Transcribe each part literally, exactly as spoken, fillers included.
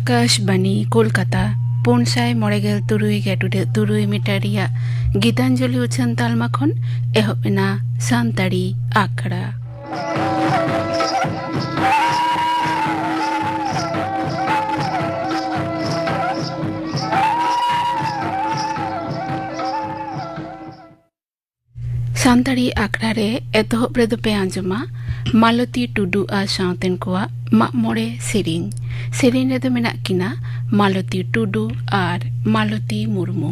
ᱟᱠᱟᱥᱵᱟᱱᱤ ᱠᱳᱞᱠᱟᱛᱟ, ᱯᱩᱱ ᱥᱟᱭ ᱢᱚᱬᱮ ᱜᱮᱞ ᱛᱩᱨᱩᱭ ᱜᱮᱴᱩᱰᱟᱹ ᱛᱩᱨᱩᱭ ᱢᱤᱴᱟᱨ ᱨᱮᱭᱟᱜ ᱜᱤᱛᱟᱧᱡᱚᱞᱤ ᱩᱪᱷᱟᱹᱱ ᱛᱟᱞᱢᱟ ᱠᱷᱚᱱ ᱮᱦᱚᱵ ᱮᱱᱟ ᱥᱟᱱᱛᱟᱲᱤ ᱟᱠᱷᱲᱟ᱾ ᱥᱟᱱᱛᱟᱲᱤ ᱟᱠᱷᱲᱟ ᱨᱮ ᱮᱛᱚᱦᱚᱵ ᱨᱮᱫᱚ ᱯᱮ ᱟᱸᱡᱚᱢᱟ ᱢᱟᱞᱚᱛᱤ ᱴᱩᱰᱩ ᱟᱨ ᱥᱟᱶᱛᱮᱱ ᱠᱚᱣᱟᱜ ᱢᱟᱜ ᱢᱚᱬᱮ ᱥᱮᱨᱮᱧ᱾ ᱥᱮᱨᱮᱧ ᱨᱮᱫᱚ ᱢᱮᱱᱟᱜ ᱠᱤᱱᱟ ᱢᱟᱞᱚᱛᱤ ᱴᱩᱰᱩ ᱟᱨ ᱢᱟᱞᱚᱛᱤ ᱢᱩᱨᱢᱩ᱾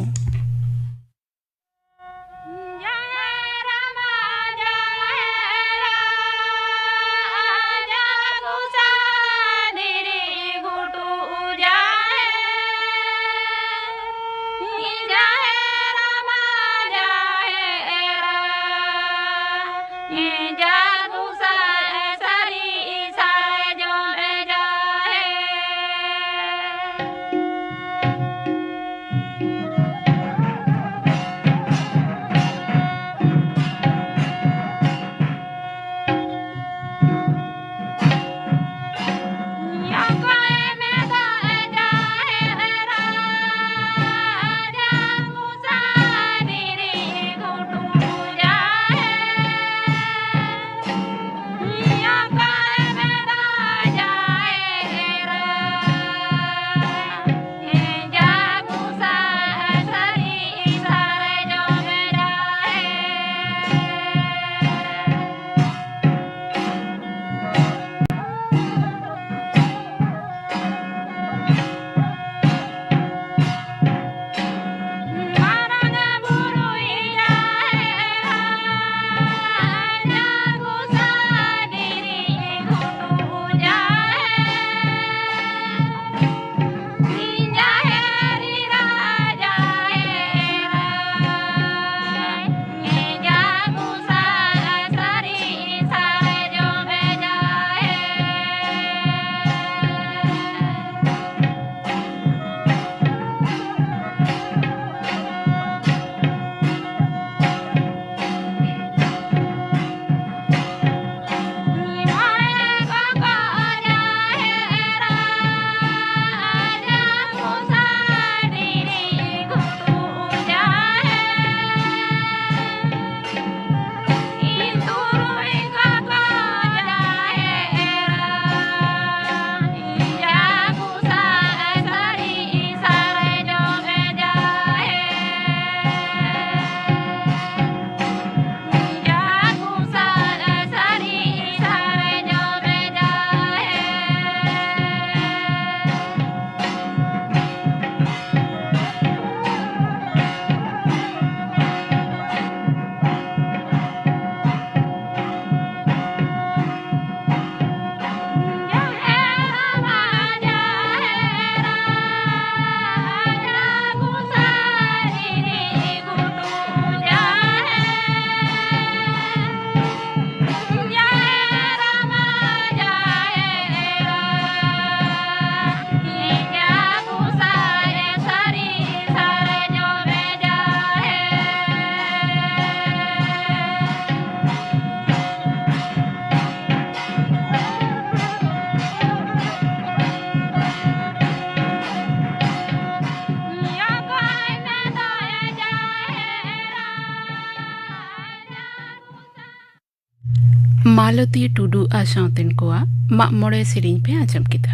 ᱢᱟᱞᱚᱛᱤ ᱴᱩᱰᱩ ᱟᱨ ᱥᱟᱶᱛᱮᱱ ᱠᱚᱣᱟᱜ ᱢᱟᱜ ᱢᱚᱬᱮ ᱥᱮᱨᱮᱧ ᱯᱮ ᱟᱸᱡᱚᱢ ᱠᱮᱫᱟ᱾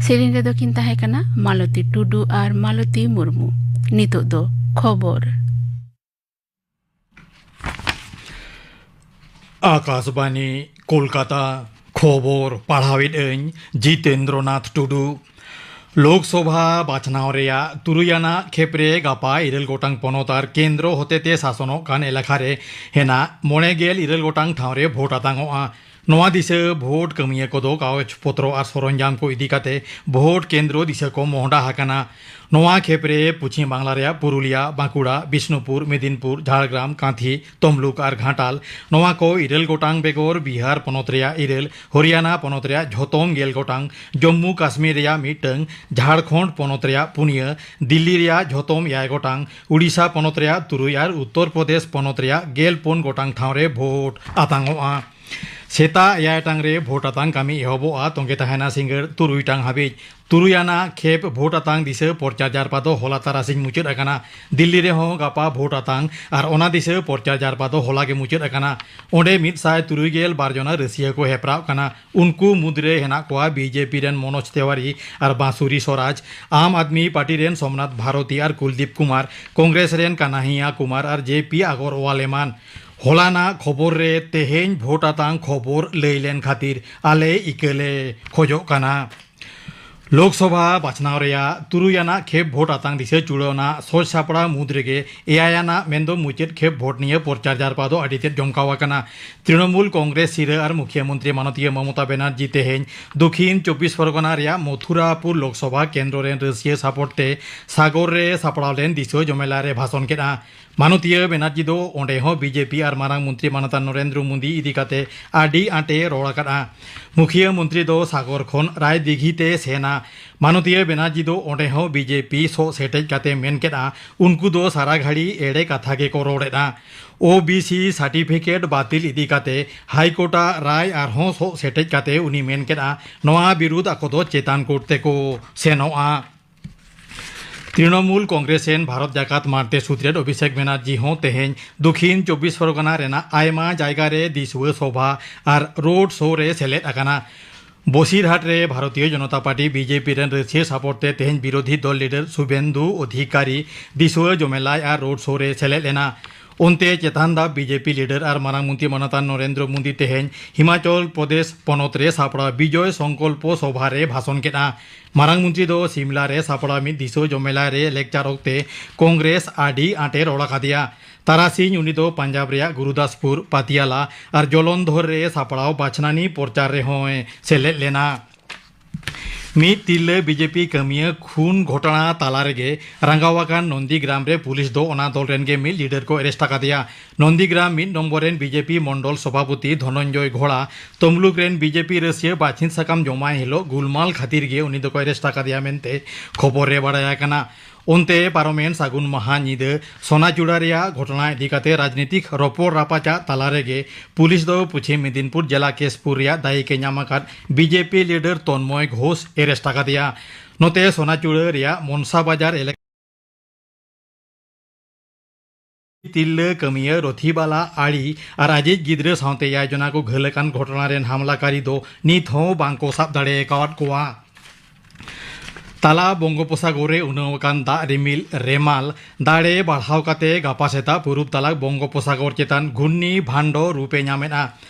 ᱥᱮᱨᱮᱧ ᱨᱮᱫᱚ ᱠᱤᱱ ᱛᱟᱦᱮᱸ ᱠᱟᱱᱟ ᱢᱟᱞᱚᱛᱤ ᱴᱩᱰᱩ ᱟᱨ ᱢᱟᱞᱚᱛᱤ ᱢᱩᱨᱢᱩ᱾ ᱱᱤᱛᱚᱜ ᱫᱚ ᱠᱷᱚᱵᱚᱨ᱾ ᱟᱠᱟᱥᱵᱟᱱᱤ, ᱠᱳᱞᱠᱟᱛᱟ᱾ ᱠᱷᱚᱵᱚᱨ ᱯᱟᱲᱦᱟᱣᱮᱫ ᱟᱹᱧ ᱡᱤᱛᱮᱱᱫᱨᱚᱱᱟᱛᱷ ᱴᱩᱰᱩ᱾ ᱞᱳᱠᱥᱚᱵᱷᱟ ᱵᱟᱪᱷᱱᱟᱣ ᱨᱮᱭᱟᱜ ᱛᱩᱨᱩᱭ ᱟᱱᱟᱜ ᱠᱷᱮᱯ ᱨᱮ ᱜᱟᱯᱟ ᱤᱨᱟᱹᱞ ᱜᱚᱴᱟᱝ ᱯᱚᱱᱚᱛ ᱟᱨ ᱠᱮᱱᱫᱨᱚ ᱦᱚᱛᱮᱛᱮ ᱥᱟᱥᱚᱱᱚᱜ ᱠᱟᱱ ᱮᱞᱟᱠᱟ ᱨᱮ ᱦᱮᱱᱟᱜ ᱢᱚᱬᱮ ᱜᱮᱞ ᱤᱨᱟᱹᱞ ᱜᱚᱴᱟᱝ ᱴᱷᱟᱶ ᱨᱮ ᱵᱷᱳᱴ ᱟᱛᱟᱝᱚᱜᱼᱟ᱾ ᱱᱚᱣᱟ ᱫᱤᱥᱟᱹ ᱵᱷᱳᱴ ᱠᱟᱹᱢᱤᱭᱟᱹ ᱠᱚᱫᱚ ᱠᱟᱜᱚᱡᱽ ᱯᱚᱛᱨᱚ ᱟᱨ ᱥᱚᱨᱚᱧᱡᱟᱢ ᱠᱚ ᱤᱫᱤ ᱠᱟᱛᱮ ᱵᱷᱳᱴ ᱠᱮᱱᱫᱨᱚ ᱫᱤᱥᱟᱹ ᱠᱚ ᱢᱚᱦᱰᱟ ᱟᱠᱟᱱᱟ᱾ ᱱᱚᱣᱟ ᱠᱷᱮᱯ ᱨᱮ ᱯᱚᱪᱷᱤᱢ ᱵᱟᱝᱞᱟ ᱨᱮᱭᱟᱜ ᱯᱩᱨᱩᱞᱤᱭᱟ, ᱵᱟᱸᱠᱩᱲᱟ, ᱵᱤᱥᱱᱩᱯᱩᱨ, ᱢᱮᱫᱤᱱᱯᱩᱨ, ᱡᱷᱟᱲᱜᱨᱟᱢ, ᱠᱟᱸᱛᱷᱤ, ᱛᱚᱢᱞᱩᱠ ᱟᱨ ᱜᱷᱟᱴᱟᱞ, ᱱᱚᱣᱟ ᱠᱚ ᱤᱨᱟᱹᱞ ᱜᱚᱴᱟᱝ ᱵᱮᱜᱚᱨ ᱵᱤᱦᱟᱨ ᱯᱚᱱᱚᱛ ᱨᱮᱭᱟᱜ ᱤᱨᱟᱹᱞ, ᱦᱚᱨᱤᱭᱟᱱᱟ ᱯᱚᱱᱚᱛ ᱨᱮᱭᱟᱜ ᱡᱷᱚᱛᱚᱢ ᱜᱮᱞ ᱜᱚᱴᱟᱝ, ᱡᱚᱢᱢᱩ ᱠᱟᱥᱢᱤᱨ ᱨᱮᱭᱟᱜ ᱢᱤᱫᱴᱟᱹᱝ, ᱡᱷᱟᱲᱠᱷᱚᱸᱰ ᱯᱚᱱᱚᱛ ᱨᱮᱭᱟᱜ ᱯᱩᱱᱭᱟᱹ, ᱫᱤᱞᱞᱤ ᱨᱮᱭᱟᱜ ᱡᱷᱚᱛᱚᱢ ᱮᱭᱟᱭ ᱜᱚᱴᱟᱝ, ᱩᱰᱤᱥᱟ ᱯᱚᱱᱚᱛ ᱨᱮᱭᱟᱜ ᱛᱩᱨᱩᱭ ᱟᱨ ᱩᱛᱛᱚᱨ ᱯᱨᱚᱫᱮᱥ ᱯᱚᱱᱚᱛ ᱨᱮᱭᱟᱜ ᱜᱮᱞ ᱯᱩᱱ ᱜᱚᱴᱟᱝ ᱴᱷᱟᱶ ᱨᱮ ᱵᱷᱳᱴ ᱟᱛᱟᱝᱚᱜᱼᱟ᱾ ᱥᱮᱛᱟᱜ ᱮᱭᱟᱭ ᱴᱟᱝ ᱨᱮ ᱵᱷᱳᱴ ᱟᱛᱟᱝ ᱠᱟᱹᱢᱤ ᱮᱦᱚᱵᱚᱜᱼᱟ, ᱛᱚᱸᱜᱮ ᱛᱟᱦᱮᱱᱟ ᱥᱤᱸᱜᱟᱹᱲ ᱛᱩᱨᱩᱭ ᱴᱟᱝ ᱦᱟᱹᱵᱤᱡ᱾ ᱛᱩᱨᱩᱭ ᱟᱱᱟᱜ ᱠᱷᱮᱯ ᱵᱷᱳᱴ ᱟᱛᱟᱝ ᱫᱤᱥᱟᱹ ᱯᱚᱨᱪᱟ ᱡᱟᱨᱯᱟ ᱫᱚ ᱦᱚᱞᱟ ᱛᱟᱨᱟᱥᱤᱧ ᱢᱩᱪᱟᱹᱫ ᱟᱠᱟᱱᱟ᱾ ᱫᱤᱞᱞᱤ ᱨᱮᱦᱚᱸ ᱜᱟᱯᱟ ᱵᱷᱳᱴ ᱟᱛᱟᱝ ᱟᱨ ᱚᱱᱟ ᱫᱤᱥᱟᱹ ᱯᱚᱨᱪᱟ ᱡᱟᱨᱯᱟ ᱫᱚ ᱦᱚᱞᱟ ᱜᱮ ᱢᱩᱪᱟᱹᱫ ᱟᱠᱟᱱᱟ᱾ ᱚᱸᱰᱮ ᱢᱤᱫ ᱥᱟᱭ ᱛᱩᱨᱩᱭ ᱜᱮᱞ ᱵᱟᱨ ᱡᱚᱱᱟ ᱨᱟᱹᱥᱤᱭᱟᱹ ᱠᱚ ᱦᱮᱯᱨᱟᱣ ᱠᱟᱱᱟ᱾ ᱩᱱᱠᱩ ᱢᱩᱫᱽᱨᱮ ᱦᱮᱱᱟᱜ ᱠᱚᱣᱟ ᱵᱤ ᱡᱮ ᱯᱤ ᱨᱮᱱ ᱢᱚᱱᱳᱡᱽ ᱛᱮᱣᱟᱨᱤ ᱟᱨ ᱵᱟᱸᱥᱩᱨᱤ ᱥᱚᱨᱟᱡᱽ, ᱟᱢ ᱟᱫᱢᱤ ᱯᱟᱨᱴᱤ ᱨᱮᱱ ᱥᱳᱢᱱᱟᱛᱷ ᱵᱷᱟᱨᱚᱛᱤ ᱟᱨ ᱠᱩᱞᱫᱤᱯ ᱠᱩᱢᱟᱨ, ᱠᱚᱝᱜᱨᱮᱥ ᱨᱮᱱ ᱠᱟᱱᱟᱦᱤᱭᱟ ᱠᱩᱢᱟᱨ ᱟᱨ ᱡᱮ ᱯᱤ ᱟᱜᱚᱨᱣᱟᱞ ᱮᱢᱟᱱ᱾ ᱦᱚᱞᱟᱱᱟᱜ ᱠᱷᱚᱵᱚᱨ ᱨᱮ ᱛᱮᱦᱮᱧ ᱵᱷᱳᱴ ᱟᱛᱟᱝ ᱠᱷᱚᱵᱚᱨ ᱞᱟᱹᱭ ᱞᱮᱱ ᱠᱷᱟᱹᱛᱤᱨ ᱟᱞᱮ ᱤᱠᱟᱹ ᱞᱮ ᱠᱷᱚᱡᱚᱜ ᱠᱟᱱᱟ᱾ ᱞᱳᱠᱥᱚᱵᱷᱟ ᱵᱟᱪᱷᱱᱟᱣ ᱨᱮᱭᱟᱜ ᱛᱩᱨᱩᱭ ᱟᱱᱟᱜ ᱠᱷᱮᱯ ᱵᱷᱳᱴ ᱟᱛᱟᱝ ᱫᱤᱥᱟᱹ ᱪᱩᱲᱟᱹᱣᱱᱟ ᱥᱚᱡᱽ ᱥᱟᱯᱲᱟᱣ ᱢᱩᱫᱽ ᱨᱮᱜᱮ ᱮᱭᱟᱭ ᱟᱱᱟᱜ ᱢᱮᱱᱫᱚ ᱢᱩᱪᱟᱹᱫ ᱠᱷᱮᱯ ᱵᱷᱳᱴ ᱱᱤᱭᱟᱹ ᱯᱚᱨᱪᱟᱨ ᱡᱟᱨᱯᱟ ᱫᱚ ᱟᱹᱰᱤ ᱛᱮᱫ ᱡᱚᱢᱠᱟᱣ ᱟᱠᱟᱱᱟ᱾ ᱛᱨᱤᱱᱚᱢᱩᱞ ᱠᱚᱝᱜᱨᱮᱥ ᱥᱤᱨᱟᱹ ᱟᱨ ᱢᱩᱠᱷᱤᱭᱟᱹ ᱢᱚᱱᱛᱨᱤ ᱢᱟᱱᱚᱛᱤᱭᱟᱹ ᱢᱚᱢᱚᱛᱟ ᱵᱮᱱᱟᱨᱡᱤ ᱛᱮᱦᱮᱧ ᱫᱚᱠᱷᱤᱱ ᱪᱚᱵᱵᱤᱥ ᱯᱚᱨᱜᱚᱱᱟ ᱨᱮᱭᱟᱜ ᱢᱚᱛᱷᱩᱨᱟᱯᱩᱨ ᱞᱳᱠᱥᱚᱵᱷᱟ ᱠᱮᱱᱫᱨᱚ ᱨᱮᱱ ᱨᱟᱹᱥᱤᱭᱟᱹ ᱥᱟᱯᱚᱴ ᱛᱮ ᱥᱟᱜᱚᱨ ᱨᱮ ᱥᱟᱯᱲᱟᱣ ᱞᱮᱱ ᱫᱤᱥᱟᱹ ᱡᱚᱢᱮᱞᱟ ᱨᱮ ᱵᱷᱟᱥᱚᱱ ᱠᱮᱫᱼᱟ᱾ ᱢᱟᱱᱚᱛᱤᱭᱟᱹ ᱵᱮᱱᱟᱨᱡᱤ ᱫᱚ ᱚᱸᱰᱮ ᱦᱚᱸ ᱵᱤ ᱡᱮ ᱯᱤ ᱟᱨ ᱢᱟᱨᱟᱝ ᱢᱚᱱᱛᱨᱤ ᱢᱟᱱᱚᱛᱟᱱ ᱱᱚᱨᱮᱱᱫᱨᱚ ᱢᱳᱫᱤ ᱤᱫᱤ ᱠᱟᱛᱮ ᱟᱹᱰᱤ ᱟᱸᱴᱮ ᱨᱚᱲ ᱟᱠᱟᱫᱼᱟ᱾ ᱢᱩᱠᱷᱤᱭᱟᱹ ᱢᱚᱱᱛᱨᱤ ᱫᱚ ᱥᱟᱜᱚᱨ ᱠᱷᱚᱱ ᱨᱟᱭᱫᱤᱜᱷᱤ ᱛᱮ ᱥᱮᱱᱟ᱾ ᱢᱟᱱᱚᱛᱤᱭᱟᱹ ᱵᱮᱱᱟᱨᱡᱤ ᱫᱚ ᱚᱸᱰᱮ ᱦᱚᱸ ᱵᱤ ᱡᱮ ᱯᱤ ᱥᱚᱜ ᱥᱮᱴᱮᱡ ᱠᱟᱛᱮ ᱢᱮᱱ ᱠᱮᱫᱼᱟ, ᱩᱱᱠᱩ ᱫᱚ ᱥᱟᱨᱟ ᱜᱷᱟᱹᱲᱤ ᱮᱲᱮ ᱠᱟᱛᱷᱟ ᱜᱮᱠᱚ ᱨᱚᱲᱮᱫᱼᱟ᱾ ᱳ ᱵᱤ ᱥᱤ ᱥᱟᱨᱴᱤᱯᱷᱤᱠᱮᱴ ᱵᱟᱹᱛᱤᱞ ᱤᱫᱤ ᱠᱟᱛᱮ ᱦᱟᱭᱠᱳᱨᱴᱟᱜ ᱨᱟᱭ ᱟᱨᱦᱚᱸ ᱥᱚᱜ ᱥᱮᱴᱮᱡ ᱠᱟᱛᱮ ᱩᱱᱤ ᱢᱮᱱ ᱠᱮᱫᱼᱟ, ᱱᱚᱣᱟ ᱵᱤᱨᱩᱫᱷ ᱟᱠᱚ ᱫᱚ ᱪᱮᱛᱟᱱ ᱠᱳᱨᱴ ᱛᱮᱠᱚ ᱥᱮᱱᱚᱜᱼᱟ᱾ ᱛᱨᱤᱱᱚᱢᱩᱞ ᱠᱚᱝᱜᱨᱮᱥ ᱨᱮᱱ ᱵᱷᱟᱨᱚᱛ ᱡᱟᱠᱟᱛ ᱢᱟᱬᱛᱮ ᱥᱩᱛᱨᱮᱛ ᱚᱵᱷᱤᱥᱮᱠ ᱵᱮᱱᱟᱨᱡᱤ ᱦᱚᱸ ᱛᱮᱦᱮᱧ ᱫᱚᱠᱷᱤᱱ ᱪᱚᱵᱵᱤᱥ ᱯᱚᱨᱜᱚᱱᱟ ᱨᱮᱱᱟᱜ ᱟᱭᱢᱟ ᱡᱟᱭᱜᱟ ᱨᱮ ᱫᱤᱥᱩᱣᱟᱹ ᱥᱚᱵᱷᱟ ᱟᱨ ᱨᱳᱰ ᱥᱳ ᱨᱮ ᱥᱮᱞᱮᱫ ᱟᱠᱟᱱᱟ᱾ ᱵᱚᱥᱤᱨᱦᱟᱴ ᱨᱮ ᱵᱷᱟᱨᱚᱛᱤᱭᱚ ᱡᱚᱱᱚᱛᱟ ᱯᱟᱨᱴᱤ, ᱵᱤᱡᱮᱯᱤ, ᱨᱮᱱ ᱨᱟᱹᱥᱤᱭᱟᱹ ᱥᱟᱯᱚᱨ ᱛᱮ ᱛᱮᱦᱮᱧ ᱵᱤᱨᱳᱫᱷᱤ ᱫᱚᱞ ᱞᱤᱰᱟᱨ ᱥᱩᱵᱮᱱᱫᱩ ᱚᱫᱷᱤᱠᱟᱨᱤ ᱫᱤᱥᱩᱣᱟᱹ ᱡᱚᱢᱮᱞᱟᱭ ᱟᱨ ᱨᱳᱰ ᱥᱳ ᱨᱮ ᱥᱮᱞᱮᱫ ᱞᱮᱱᱟ᱾ ᱚᱱᱛᱮ ᱪᱮᱛᱟᱱ ᱫᱷᱟᱯ ᱵᱤᱡᱮᱯᱤ ᱞᱤᱰᱟᱨ ᱟᱨ ᱢᱟᱨᱟᱝ ᱢᱚᱱᱛᱨᱤ ᱢᱟᱱᱚᱛᱟᱱ ᱱᱚᱨᱮᱱᱫᱨᱚ ᱢᱳᱫᱤ ᱛᱮᱦᱮᱧ ᱦᱤᱢᱟᱪᱚᱞ ᱯᱨᱚᱫᱮᱥ ᱯᱚᱱᱚᱛ ᱨᱮ ᱥᱟᱯᱲᱟᱣ ᱵᱤᱡᱚᱭ ᱥᱚᱝᱠᱚᱞᱯᱚ ᱥᱚᱵᱷᱟ ᱨᱮ ᱵᱷᱟᱥᱚᱱ ᱠᱮᱫᱼᱟ᱾ ᱢᱟᱨᱟᱝ ᱢᱚᱱᱛᱨᱤ ᱫᱚ ᱥᱤᱢᱞᱟ ᱨᱮ ᱥᱟᱯᱲᱟᱣ ᱢᱤᱫ ᱫᱤᱥᱟᱹ ᱡᱚᱢᱮᱞᱟᱭ ᱨᱮ ᱞᱮᱠᱪᱟᱨ ᱚᱠᱛᱮ ᱠᱚᱝᱜᱨᱮᱥ ᱟᱹᱰᱤ ᱟᱸᱴᱮ ᱨᱚᱲ ᱟᱠᱟᱫᱮᱭᱟ᱾ ᱛᱟᱨᱟᱥᱤᱧ ᱩᱱᱤ ᱫᱚ ᱯᱟᱧᱡᱟᱵᱽ ᱨᱮᱭᱟᱜ ᱜᱩᱨᱩᱫᱟᱥᱯᱩᱨ, ᱯᱟᱛᱤᱭᱟᱞᱟ ᱟᱨ ᱡᱚᱞᱚᱱᱫᱷᱚᱨ ᱨᱮ ᱥᱟᱯᱲᱟᱣ ᱵᱟᱪᱷᱱᱟᱱᱤ ᱯᱨᱚᱪᱟᱨ ᱨᱮᱦᱚᱸᱭ ᱥᱮᱞᱮᱫ ᱞᱮᱱᱟ᱾ ᱢᱤᱫ ᱛᱤᱨᱞᱟᱹ ᱵᱤᱡᱮᱯᱤ ᱠᱟᱹᱢᱤᱭᱟᱹ ᱠᱷᱩᱱ ᱜᱷᱚᱴᱚᱱᱟ ᱛᱟᱞᱟ ᱨᱮᱜᱮ ᱨᱟᱸᱜᱟᱣ ᱟᱠᱟᱱ ᱱᱚᱱᱫᱤᱜᱨᱟᱢ ᱨᱮ ᱯᱩᱞᱤᱥ ᱫᱚ ᱚᱱᱟ ᱫᱚᱞ ᱨᱮᱱ ᱜᱮ ᱢᱤᱫ ᱞᱤᱰᱟᱨ ᱠᱚ ᱮᱨᱮᱥᱴ ᱟᱠᱟᱫᱮᱭᱟ᱾ ᱱᱚᱱᱫᱤᱜᱨᱟᱢ ᱢᱤᱫ ᱱᱚᱢᱵᱚᱨ ᱨᱮᱱ ᱵᱤᱡᱮᱯᱤ ᱢᱚᱱᱰᱚᱞ ᱥᱚᱵᱷᱟᱯᱚᱛᱤ ᱫᱷᱚᱱᱚᱱᱡᱚᱭ ᱜᱷᱚᱲᱟ ᱛᱚᱢᱞᱩᱠ ᱨᱮᱱ ᱵᱤᱡᱮᱯᱤ ᱨᱟᱹᱥᱤᱭᱟᱹ ᱵᱟᱪᱷᱤᱛ ᱥᱟᱠᱟᱢ ᱡᱚᱢᱟᱭ ᱦᱤᱞᱳᱜ ᱜᱩᱞᱢᱟᱞ ᱠᱷᱟᱹᱛᱤᱨ ᱜᱮ ᱩᱱᱤ ᱫᱚᱠᱚ ᱮᱨᱮᱥᱴ ᱟᱠᱟᱫᱮᱭᱟ ᱢᱮᱱᱛᱮ ᱠᱷᱚᱵᱚᱨ ᱨᱮ ᱵᱟᱲᱟᱭ ᱟᱠᱟᱱᱟ᱾ ᱚᱱᱛᱮ ᱯᱟᱨᱚᱢᱮᱱ ᱥᱟᱹᱜᱩᱱ ᱢᱟᱦᱟ ᱧᱤᱫᱟᱹ ᱥᱚᱱᱟᱪᱩᱲᱟ ᱨᱮᱭᱟᱜ ᱜᱷᱚᱴᱚᱱᱟ ᱤᱫᱤ ᱠᱟᱛᱮ ᱨᱟᱡᱽᱱᱤᱛᱤᱠ ᱨᱚᱯᱚᱲ ᱨᱟᱯᱟᱪᱟᱜ ᱛᱟᱞᱟ ᱨᱮᱜᱮ ᱯᱩᱞᱤᱥ ᱫᱚ ᱯᱚᱪᱷᱤᱢ ᱢᱮᱫᱤᱱᱯᱩᱨ ᱡᱮᱞᱟ ᱠᱮᱥᱯᱩᱨ ᱨᱮᱭᱟᱜ ᱫᱟᱭᱤᱠ ᱮ ᱧᱟᱢ ᱟᱠᱟᱫ ᱵᱤᱡᱮᱯᱤ ᱞᱤᱰᱟᱨ ᱛᱚᱱᱢᱚᱭ ᱜᱷᱳᱥ ᱮᱨᱮᱥᱴ ᱟᱠᱟᱫᱮᱭᱟ᱾ ᱱᱚᱛᱮ ᱥᱚᱱᱟᱪᱩᱲᱟ ᱨᱮᱭᱟᱜ ᱢᱚᱱᱥᱟ ᱵᱟᱡᱟᱨ ᱮᱞᱟᱠᱟ ᱛᱤᱨᱞᱟᱹ ᱠᱟᱹᱢᱤᱭᱟᱹ ᱨᱚᱛᱷᱤᱵᱟᱞᱟ ᱟᱲᱤ ᱟᱨ ᱟᱡᱤᱡ ᱜᱤᱫᱽᱨᱟᱹ ᱥᱟᱶᱛᱮ ᱮᱭᱟᱭ ᱡᱚᱱᱟ ᱠᱚ ᱜᱷᱟᱹᱞ ᱟᱠᱟᱱ ᱜᱷᱚᱴᱚᱱᱟ ᱨᱮᱱ ᱦᱟᱢᱞᱟᱠᱟᱨᱤ ᱫᱚ ᱱᱤᱛ ᱦᱚᱸ ᱵᱟᱝ ᱠᱚ ᱥᱟᱵ ᱫᱟᱲᱮ ᱟᱠᱟᱣᱟᱫ ᱠᱚᱣᱟ᱾ ᱛᱟᱞᱟ ᱵᱚᱝᱜᱳᱯᱚᱥᱟᱜᱚᱨ ᱨᱮ ᱩᱰᱟᱹᱣ ᱟᱠᱟᱱ ᱫᱟᱜ ᱨᱤᱢᱤᱞ ᱨᱮᱢᱟᱞ ᱫᱟᱲᱮ ᱵᱟᱲᱦᱟᱣ ᱠᱟᱛᱮ ᱜᱟᱯᱟ ᱥᱮᱛᱟᱜ ᱯᱩᱨᱩᱵ ᱛᱟᱞᱟ ᱵᱚᱝᱜᱳᱯᱚᱥᱟᱜᱚᱨ ᱪᱮᱛᱟᱱ ᱜᱷᱩᱨᱱᱤ ᱵᱷᱟᱱᱰᱚ ᱨᱩᱯ ᱮ ᱧᱟᱢ ᱮᱫᱼᱟ᱾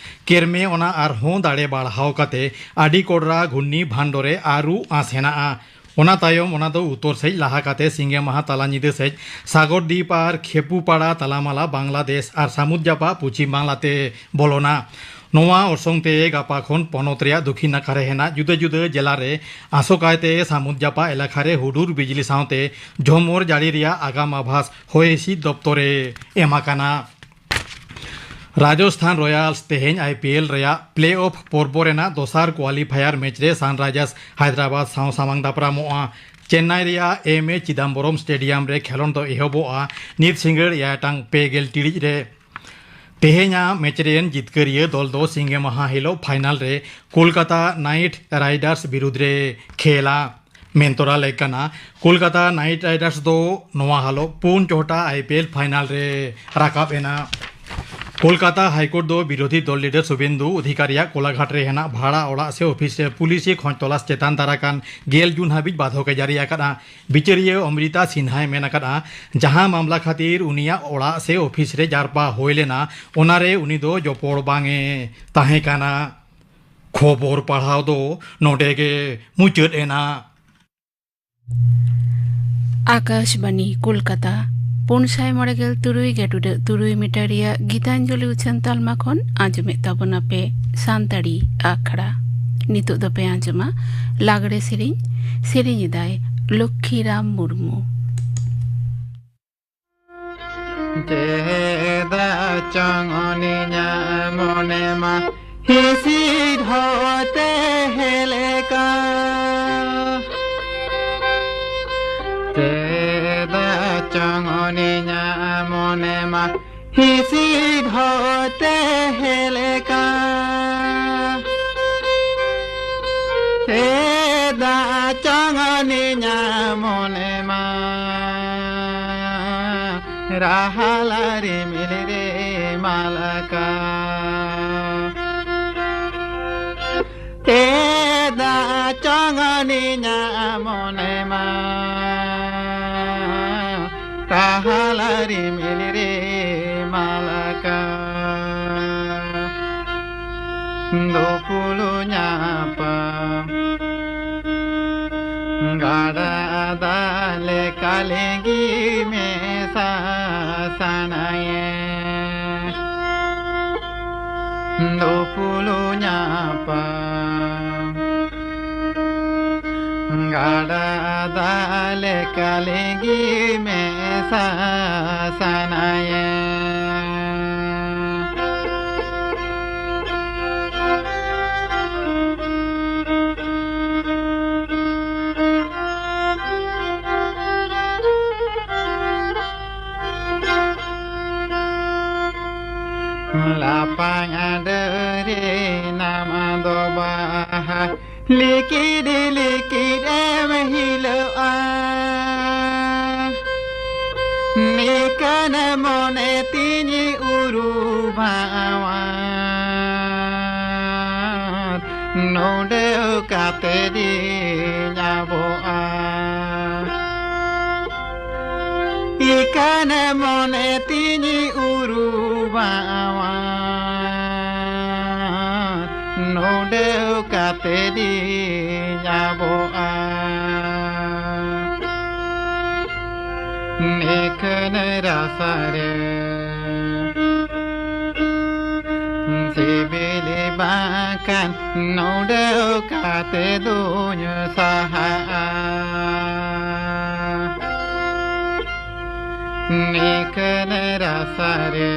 ᱠᱮᱨᱢᱮ ᱚᱱᱟ ᱟᱨᱦᱚᱸ ᱫᱟᱲᱮ ᱵᱟᱲᱦᱟᱣ ᱠᱟᱛᱮ ᱟᱰᱤ ᱠᱚᱰᱨᱟ ᱜᱷᱩᱨᱱᱤ ᱵᱷᱟᱱᱰᱚ ᱨᱮ ᱟᱹᱨᱩ ᱟᱸᱥ ᱦᱮᱱᱟᱜᱼᱟ᱾ ᱚᱱᱟ ᱛᱟᱭᱚᱢ ᱚᱱᱟ ᱫᱚ ᱩᱛᱚᱨ ᱥᱮᱡ ᱞᱟᱦᱟ ᱠᱟᱛᱮ ᱥᱤᱸᱜᱮ ᱢᱟᱦᱟ ᱛᱟᱞᱟ ᱧᱤᱫᱟᱹ ᱥᱮᱡ ᱥᱟᱜᱚᱨ ᱫᱤᱯ ᱟᱨ ᱠᱷᱮᱯᱩᱯᱟᱲᱟ ᱛᱟᱞᱟᱢᱟᱞᱟ ᱵᱟᱝᱞᱟᱫᱮᱥ ᱟᱨ ᱥᱟᱹᱢᱩᱫ ᱡᱟᱯᱟᱜ ᱯᱚᱪᱷᱤᱢ ᱵᱟᱝᱞᱟᱛᱮ ᱵᱚᱞᱚᱱᱟ᱾ ᱱᱚᱣᱟ ᱚᱨᱥᱚᱝ ᱛᱮ ᱜᱟᱯᱟ ᱠᱷᱚᱱ ᱯᱚᱱᱚᱛ ᱨᱮᱭᱟᱜ ᱫᱚᱠᱷᱤᱱ ᱱᱟᱠᱷᱟ ᱨᱮ ᱦᱮᱱᱟᱜ ᱡᱩᱫᱟᱹ ᱡᱩᱫᱟᱹ ᱡᱮᱞᱟ ᱨᱮ ᱟᱥᱚᱠᱟᱭᱛᱮ ᱥᱟᱹᱢᱩᱫ ᱡᱟᱯᱟᱜ ᱮᱞᱟᱠᱟ ᱨᱮ ᱦᱩᱰᱩᱨ ᱵᱤᱡᱽᱞᱤ ᱥᱟᱶᱛᱮ ᱡᱷᱚᱢᱚᱨ ᱡᱟᱹᱲᱤ ᱨᱮᱭᱟᱜ ᱟᱜᱟᱢ ᱟᱵᱷᱟᱥ ᱦᱚᱭ ᱦᱤᱸᱥᱤᱫ ᱫᱚᱯᱛᱚᱨ ᱮ ᱮᱢ ᱟᱠᱟᱱᱟ᱾ ᱨᱟᱡᱚᱥᱛᱷᱟᱱ ᱨᱚᱭᱟᱞᱥ ᱛᱮᱦᱮᱧ ᱟᱭ ᱯᱤ ᱮᱞ ᱨᱮᱭᱟᱜ ᱯᱞᱮ ᱚᱯᱷ ᱯᱚᱨᱵᱚ ᱨᱮᱱᱟᱜ ᱫᱚᱥᱟᱨ ᱠᱣᱟᱞᱤᱯᱷᱟᱭᱟᱨ ᱢᱮᱪ ᱨᱮ ᱥᱟᱱᱨᱟᱭᱡᱟᱨᱥ ᱦᱟᱭᱫᱨᱟᱵᱟᱫᱽ ᱥᱟᱶ ᱥᱟᱢᱟᱝ ᱫᱟᱯᱨᱟᱢᱚᱜᱼᱟ᱾ ᱪᱮᱱᱱᱟᱭ ᱨᱮᱭᱟᱜ ᱮᱢ ᱮ ᱪᱤᱫᱟᱢᱵᱚᱨᱚᱢ ᱥᱴᱮᱰᱤᱭᱟᱢ ᱨᱮ ᱠᱷᱮᱞᱚᱸᱰ ᱫᱚ ᱮᱦᱚᱵᱚᱜᱼᱟ ᱱᱤᱛ ᱥᱤᱸᱜᱟᱹᱲ ᱮᱭᱟᱭ ᱴᱟᱲᱟᱝ ᱯᱮ ᱜᱮᱞ ᱴᱤᱲᱤᱡ ᱨᱮ᱾ ᱛᱮᱦᱮᱧᱟᱜ ᱢᱮᱪ ᱨᱮᱱ ᱡᱤᱛᱠᱟᱹᱨᱤᱭᱟᱹ ᱫᱚᱞ ᱫᱚ ᱥᱤᱸᱜᱮ ᱢᱟᱦᱟ ᱦᱤᱞᱳᱜ ᱯᱷᱟᱭᱱᱟᱞ ᱨᱮ ᱠᱳᱞᱠᱟᱛᱟ ᱱᱟᱭᱤᱴ ᱨᱟᱭᱰᱟᱨᱥ ᱵᱤᱨᱩᱫᱽ ᱨᱮ ᱠᱷᱮᱞᱟ᱾ ᱢᱮᱱ ᱛᱚᱨᱟ ᱞᱮᱠ ᱠᱟᱱᱟ, ᱠᱳᱞᱠᱟᱛᱟ ᱱᱟᱭᱤᱴ ᱨᱟᱭᱰᱟᱨᱥ ᱫᱚ ᱱᱚᱣᱟ ᱦᱟᱞᱚᱜ ᱯᱩᱱ ᱪᱚᱦᱚᱴᱟ ᱟᱭ ᱯᱤ ᱮᱞ ᱯᱷᱟᱭᱱᱟᱞ ᱨᱮ ᱨᱟᱠᱟᱵ ᱮᱱᱟ᱾ ᱠᱳᱞᱠᱟᱛᱟ ᱦᱟᱭ ᱠᱳᱨᱴ ᱫᱚ ᱵᱤᱨᱳᱫᱷᱤ ᱫᱚᱞ ᱞᱤᱰᱟᱨ ᱥᱩᱵᱮᱱᱫᱩ ᱚᱫᱷᱤᱠᱟᱨᱤᱭᱟᱜ ᱠᱳᱞᱟᱜᱷᱟᱴ ᱨᱮ ᱦᱮᱱᱟᱜ ᱵᱷᱟᱲᱟ ᱚᱲᱟᱜ ᱥᱮ ᱚᱯᱷᱤᱥ ᱨᱮ ᱯᱩᱞᱤᱥᱤ ᱠᱷᱚᱡᱽ ᱛᱚᱞᱟᱥ ᱪᱮᱛᱟᱱ ᱫᱟᱨᱟ ᱠᱟᱱ ᱜᱮᱞ ᱡᱩᱱ ᱦᱟᱹᱵᱤᱡ ᱵᱟᱫᱷᱚᱠ ᱮ ᱡᱟᱹᱨᱤ ᱟᱠᱟᱫᱼᱟ᱾ ᱵᱤᱪᱟᱹᱨᱤᱭᱟᱹ ᱚᱢᱨᱤᱛᱟ ᱥᱤᱱᱦᱟᱭ ᱢᱮᱱ ᱟᱠᱟᱫᱼᱟ, ᱡᱟᱦᱟᱸ ᱢᱟᱢᱞᱟ ᱠᱷᱟᱹᱛᱤᱨ ᱩᱱᱤᱭᱟᱜ ᱚᱲᱟᱜ ᱥᱮ ᱚᱯᱷᱤᱥ ᱨᱮ ᱡᱟᱨᱯᱟ ᱦᱩᱭ ᱞᱮᱱᱟ, ᱚᱱᱟᱨᱮ ᱩᱱᱤ ᱫᱚ ᱡᱚᱯᱚᱲ ᱵᱟᱝ ᱮ ᱛᱟᱦᱮᱸ ᱠᱟᱱᱟ᱾ ᱠᱷᱚᱵᱚᱨ ᱯᱟᱲᱦᱟᱣ ᱫᱚ ᱱᱚᱰᱮ ᱜᱮ ᱢᱩᱪᱟᱹᱫ ᱮᱱᱟ᱾ ᱟᱠᱟᱥᱵᱟᱱᱤ ᱠᱳᱞᱠᱟᱛᱟ, ᱯᱩᱱ ᱥᱟᱭ ᱢᱚᱬᱮ ᱜᱮᱞ ᱛᱩᱨᱩᱭ ᱜᱮ ᱴᱩᱰᱟᱹᱜ ᱛᱩᱨᱩᱭ ᱢᱤᱴᱟᱨ ᱨᱮᱭᱟᱜ ᱜᱤᱛᱟᱧᱡᱚᱞᱤ ᱩᱪᱷᱟᱹᱱ ᱛᱟᱞᱢᱟ ᱠᱷᱚᱱ ᱟᱸᱡᱚᱢᱮᱫ ᱛᱟᱵᱚᱱᱟ ᱯᱮ ᱥᱟᱱᱛᱟᱲᱤ ᱟᱠᱷᱲᱟ᱾ ᱱᱤᱛᱚᱜ ᱫᱚᱯᱮ ᱟᱸᱡᱚᱢᱟ ᱞᱟᱜᱽᱲᱮ ᱥᱮᱨᱮᱧ᱾ ᱥᱮᱨᱮᱧ ᱮᱫᱟᱭ ᱞᱚᱠᱠᱷᱤᱨᱟᱢ ᱢᱩᱨᱢᱩ᱾ ᱪᱮᱫᱟᱜ ᱪᱚᱝ ᱩᱱᱤᱧᱟᱜ ᱢᱚᱱᱮ ᱢᱟ ᱦᱤᱥᱤᱫ ᱦᱚᱸ ᱛᱟᱦᱮᱸ ᱞᱮᱠᱟ᱾ ᱪᱮᱫᱟᱜ ᱪᱚᱝ ᱩᱱᱤᱧᱟᱜ ᱢᱚᱱᱮ ᱢᱟ ᱦᱤᱥᱤᱫ ᱦᱚᱸ ᱛᱟᱦᱮᱸ ᱞᱮᱠᱟ᱾ ᱪᱮᱫᱟᱜ ᱪᱚᱝ ᱩᱱᱤᱧᱟᱜ ᱢᱚᱱᱮ ᱢᱟ ᱨᱟᱦᱟᱞᱟ ᱨᱤᱢᱤᱞ ᱨᱮ ᱢᱟᱞᱟᱠᱟ᱾ ᱪᱮᱫᱟᱜ ᱪᱚᱝ ᱩᱱᱤᱧᱟᱜ ᱢᱚᱱᱮ ᱢᱟ ᱨᱟᱦᱟᱞᱟ ᱨᱤᱢᱤᱞ ᱨᱮ ᱢᱟᱞᱟᱠᱟ᱾ ᱫᱩᱯᱩᱞᱩ ᱧᱟᱯᱟᱢ ᱜᱟᱰᱟ ᱫᱟᱜ ᱞᱮᱠᱟ ᱞᱤᱸᱜᱤ ᱢᱮᱥᱟ ᱥᱟᱱᱟᱭᱮ᱾ ᱫᱩᱯᱩᱞᱩ ᱧᱟᱯᱟᱢ ᱜᱟᱰᱟ ᱫᱟᱜ ᱞᱮᱠᱟ ᱞᱤᱸᱜᱤ ᱢᱮᱥᱟ ᱥᱟᱱᱟᱭᱮ᱾ ᱞᱟᱯᱷᱟᱝ ᱰᱟᱹᱨᱤ ᱱᱟᱢ ᱫᱚ ᱵᱟᱦᱟ ᱞᱤᱠᱤᱰ ᱞᱤᱠᱤᱰ ᱮᱢ ᱦᱤᱞᱟᱹᱜᱼᱟ, ᱱᱤᱠᱟᱹᱱ ᱢᱚᱱᱮ ᱛᱤᱧ ᱩᱨᱩᱢᱟᱣᱟ, ᱱᱚᱰᱮ ᱠᱟᱛᱮ ᱫᱤᱧ ᱟᱵᱚᱜᱼᱟ᱾ ᱤᱠᱟᱹᱱ ᱢᱚᱱᱮ ᱛᱤᱧ ᱩᱨᱩᱢᱟᱣᱟ, ᱱᱚᱰᱮ ᱠᱟᱛᱮ ᱫᱤᱧ ᱟᱵᱚᱜᱼᱟ᱾ ᱱᱤᱠᱟᱹᱱ ᱨᱟᱥᱟ ᱨᱮ ᱥᱤᱵᱤᱞ ᱵᱟᱝᱠᱷᱟᱱ ᱱᱚᱰᱮ ᱠᱟᱛᱮ ᱫᱩᱧ ᱥᱟᱦᱟᱜᱼᱟ᱾ ᱱᱤᱠᱟᱹᱱ ᱨᱟᱥᱟ ᱨᱮ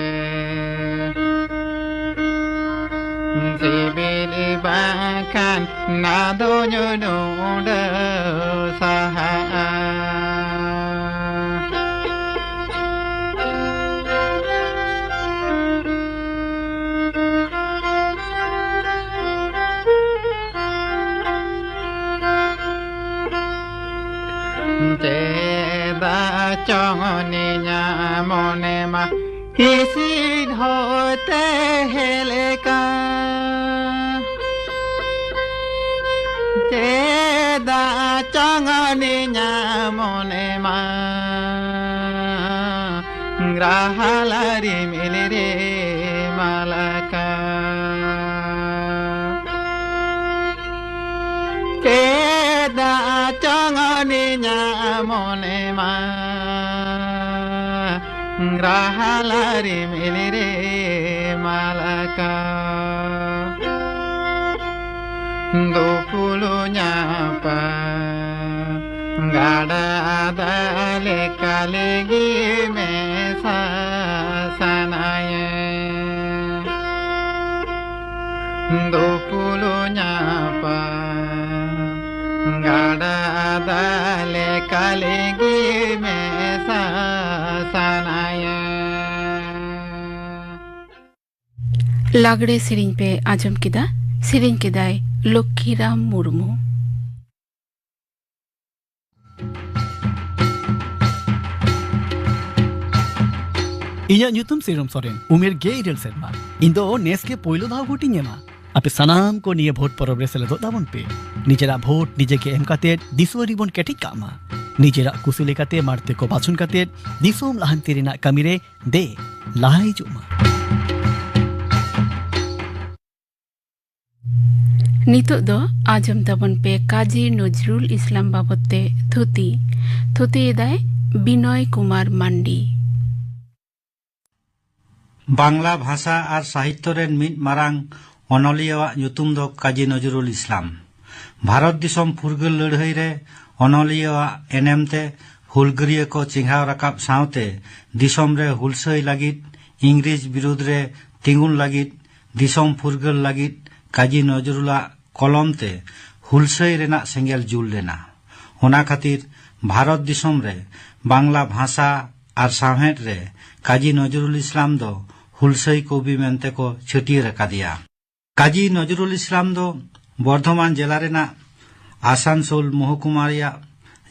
ᱥᱤᱵᱤᱞ ᱵᱟᱝᱠᱷᱟᱱ ᱱᱟᱫᱚᱧ ᱱᱚᱰᱮ ᱥᱟᱦᱟᱜᱼᱟ᱾ ᱪᱮᱫᱟᱜ ᱪᱚᱝ ᱱᱤᱧᱟ ᱢᱚᱱᱮ ᱢᱟ ᱦᱤᱥᱤᱫ ᱦᱚᱭᱛᱮ ᱦᱮᱞᱮᱠᱟ᱾ ᱪᱮᱫᱟᱜ ᱪᱚᱝ ᱱᱤᱧᱟ ᱢᱚᱱᱮ ᱢᱟ ᱨᱟᱦᱟᱞᱟ ᱨᱤᱢᱤᱞ ᱨᱮ ᱢᱟᱞᱟᱠᱟ᱾ ᱪᱮᱫᱟᱜ ᱪᱚᱝ ᱱᱤᱧᱟ ᱢᱚᱱᱮ ᱢᱟ ᱨᱟᱦᱟᱞᱟ ᱨᱤᱢᱤᱞ ᱨᱮ ᱢᱟᱞᱟᱠᱟ᱾ ᱫᱩᱯᱩᱞᱩ ᱧᱟᱯᱟ ᱜᱟᱰᱟ ᱫᱟᱜ ᱞᱮᱠᱟ ᱞᱤᱸᱜᱤ ᱢᱮᱥᱟ ᱥᱟᱱᱟᱭᱮ᱾ ᱫᱩᱯᱩᱞᱩ ᱧᱟᱯᱟ ᱜᱟᱰᱟ ᱫᱟᱜ ᱞᱮᱠᱟ ᱞᱤᱸᱜᱤ ᱢᱮᱥᱟ ᱥᱟᱱᱟᱭᱮ᱾ ᱞᱟᱜᱽᱲᱮ ᱥᱮᱨᱮᱧ ᱯᱮ ᱟᱸᱡᱚᱢ ᱠᱮᱫᱟ᱾ ᱥᱮᱨᱮᱧ ᱠᱮᱫᱟᱭ ᱞᱚᱠᱠᱷᱤᱨᱟᱢ ᱢᱩᱨᱢᱩ᱾ ᱤᱧᱟᱜ ᱧᱩᱛᱩᱢ ᱥᱤᱨᱚᱢ ᱥᱚᱨᱮᱱ, ᱩᱢᱮᱨ ᱜᱮᱞ ᱤᱨᱟᱹᱞ ᱥᱮᱨᱢᱟ᱾ ᱤᱧ ᱫᱚ ᱱᱮᱥ ᱜᱮ ᱯᱳᱭᱞᱳ ᱫᱷᱟᱣ ᱵᱷᱳᱴ ᱤᱧ ᱮᱢᱟ᱾ ᱟᱯᱮ ᱥᱟᱱᱟᱢ ᱠᱚ ᱱᱤᱭᱟᱹ ᱵᱷᱳᱴ ᱯᱚᱨᱚᱵᱽ ᱨᱮ ᱥᱮᱞᱮᱫᱚᱜ ᱛᱟᱵᱚᱱ ᱯᱮ᱾ ᱱᱤᱡᱮᱨᱟᱜ ᱵᱷᱳᱴ ᱱᱤᱡᱮ ᱜᱮ ᱮᱢ ᱠᱟᱛᱮ ᱫᱤᱥᱚᱢ ᱟᱹᱨᱤ ᱵᱚᱱ ᱠᱮᱴᱮᱡ ᱠᱟᱜ ᱢᱟ᱾ ᱱᱤᱡᱮᱨᱟᱜ ᱠᱩᱥᱤ ᱞᱮᱠᱟᱛᱮ ᱢᱟᱲᱛᱮ ᱠᱚ ᱵᱟᱪᱷᱚᱱ ᱠᱟᱛᱮ ᱫᱤᱥᱚᱢ ᱞᱟᱦᱟᱱᱛᱤ ᱨᱮᱱᱟᱜ ᱠᱟᱹᱢᱤ ᱨᱮ ᱫᱮ ᱞᱟᱦᱟ ᱦᱤᱡᱩᱜ ᱢᱟ᱾ ᱱᱤᱛᱚᱜ ᱫᱚ ᱟᱸᱡᱚᱢ ᱛᱟᱵᱚᱱ ᱯᱮ ᱠᱟᱡᱤ ᱱᱚᱡᱨᱩᱞ ᱤᱥᱞᱟᱢ ᱵᱟᱵᱚᱛ ᱛᱮ ᱛᱷᱩᱛᱤ᱾ ᱛᱷᱩᱛᱤᱭᱮᱫᱟᱭ ᱵᱤᱱᱚᱭ ᱠᱩᱢᱟᱨ ᱢᱟᱱᱰᱤ᱾ ᱵᱟᱝᱞᱟ ᱵᱷᱟᱥᱟ ᱟᱨ ᱥᱟᱦᱤᱛᱛᱚ ᱨᱮᱱ ᱢᱤᱫ ᱢᱟᱨᱟᱝ ᱚᱱᱚᱞᱤᱭᱟᱹᱣᱟᱜ ᱧᱩᱛᱩᱢ ᱫᱚ ᱠᱟᱡᱤ ᱱᱚᱡᱨᱩᱞ ᱤᱥᱞᱟᱢ᱾ ᱵᱷᱟᱨᱚᱛ ᱫᱤᱥᱚᱢ ᱯᱷᱩᱨᱜᱟᱹᱞ ᱞᱟᱹᱲᱦᱟᱹᱭ ᱨᱮ ᱚᱱᱚᱞᱤᱭᱟᱹᱣᱟᱜ ᱮᱱᱮᱢ ᱛᱮ ᱦᱩᱞᱜᱟᱹᱨᱤᱭᱟᱹ ᱠᱚ ᱪᱮᱸᱜᱷᱟᱣ ᱨᱟᱠᱟᱵ ᱥᱟᱶᱛᱮ ᱫᱤᱥᱚᱢ ᱨᱮ ᱦᱩᱞᱥᱟᱹᱭ ᱞᱟᱹᱜᱤᱫ, ᱤᱝᱨᱮᱡᱽ ᱵᱤᱨᱩᱫᱽ ᱨᱮ ᱛᱤᱸᱜᱩᱱ ᱞᱟᱹᱜᱤᱫ, ᱫᱤᱥᱚᱢ ᱯᱷᱩᱨᱜᱟᱹᱞ ᱞᱟᱹᱜᱤᱫ ᱠᱟᱡᱤ ᱱᱚᱡᱨᱩᱞᱟᱜ ᱠᱚᱞᱚᱢ ᱛᱮ ᱦᱩᱞᱥᱟᱹᱭ ᱨᱮᱱᱟᱜ ᱥᱮᱸᱜᱮᱞ ᱡᱩᱞ ᱞᱮᱱᱟ᱾ ᱚᱱᱟ ᱠᱷᱟᱹᱛᱤᱨ ᱵᱷᱟᱨᱚᱛ ᱫᱤᱥᱚᱢ ᱨᱮ ᱵᱟᱝᱞᱟ ᱵᱷᱟᱥᱟ ᱟᱨ ᱥᱟᱶᱦᱮᱫ ᱨᱮ ᱠᱟᱡᱤ ᱱᱚᱡᱨᱩᱞ ᱤᱥᱞᱟᱢ ᱫᱚ ᱦᱩᱞᱥᱟᱹᱭ ᱠᱚᱵᱤ ᱢᱮᱱᱛᱮ ᱠᱚ ᱪᱷᱟᱹᱴᱭᱟᱹᱨ ᱟᱠᱟᱫᱮᱭᱟ᱾ ᱠᱟᱡᱤ ᱱᱚᱡᱨᱩᱞ ᱤᱥᱞᱟᱢ ᱫᱚ ᱵᱚᱨᱫᱷᱚᱢᱟᱱ ᱡᱮᱞᱟ ᱨᱮᱱᱟᱜ ᱟᱥᱟᱱᱥᱳᱞ ᱢᱚᱦᱚᱠᱩᱢᱟ ᱨᱮᱭᱟᱜ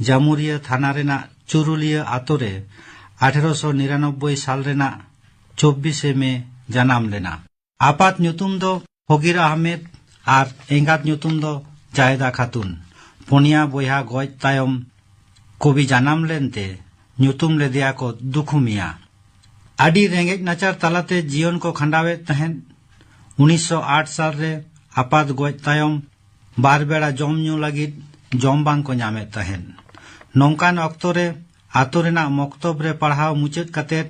ᱡᱟᱢᱩᱨᱤᱭᱟᱹ ᱛᱷᱟᱱᱟ ᱨᱮᱱᱟᱜ ᱪᱩᱨᱩᱞᱤᱭᱟᱹ ᱟᱛᱳ ᱨᱮ ᱟᱴᱷᱮᱨᱚᱥᱚ ᱱᱤᱨᱟᱱᱚᱵᱵᱳᱭ ᱥᱟᱞ ᱨᱮᱱᱟᱜ ᱪᱚᱵᱵᱤᱥᱮ ᱢᱮ ᱡᱟᱱᱟᱢ ᱞᱮᱱᱟ᱾ ᱟᱯᱟᱛ ᱧᱩᱛᱩᱢ ᱫᱚ ᱯᱷᱚᱜᱤᱨ ᱟᱦᱢᱮᱫ ᱟᱨ ᱮᱸᱜᱟᱛ ᱧᱩᱛᱩᱢ ᱫᱚ ᱡᱟᱭᱫᱟ ᱠᱷᱟᱛᱩᱱ᱾ ᱯᱩᱱᱭᱟ ᱵᱚᱭᱦᱟ ᱜᱚᱡ ᱛᱟᱭᱚᱢ ᱠᱚᱵᱤ ᱡᱟᱱᱟᱢ ᱞᱮᱱᱛᱮ ᱧᱩᱛᱩᱢ ᱞᱮᱫᱮᱭᱟ ᱠᱚ ᱫᱩᱠᱷᱩ ᱢᱤᱭᱟ᱾ ᱟᱹᱰᱤ ᱨᱮᱸᱜᱮᱡ ᱱᱟᱪᱟᱨ ᱛᱟᱞᱟᱛᱮ ᱡᱤᱭᱚᱱ ᱠᱚ ᱠᱷᱟᱸᱰᱟᱣᱮᱫ ᱛᱟᱦᱮᱸᱫ᱾ ᱩᱱᱤᱥᱥᱚ ᱟᱴ ᱥᱟᱞ ᱨᱮ ᱟᱯᱟᱛ ᱜᱚᱡ ᱛᱟᱭᱚᱢ ᱵᱟᱨ ᱵᱮᱲᱟ ᱡᱚᱢ ᱧᱩ ᱞᱟᱹᱜᱤᱫ ᱡᱚᱢ ᱵᱟᱝ ᱠᱚ ᱧᱟᱢᱮᱫ ᱛᱟᱦᱮᱸᱫ᱾ ᱱᱚᱝᱠᱟᱱ ᱚᱠᱛᱚ ᱨᱮ ᱟᱛᱳ ᱨᱮᱱᱟᱜ ᱢᱚᱠᱛᱚᱵ ᱨᱮ ᱯᱟᱲᱦᱟᱣ ᱢᱩᱪᱟᱹᱫ ᱠᱟᱛᱮᱫ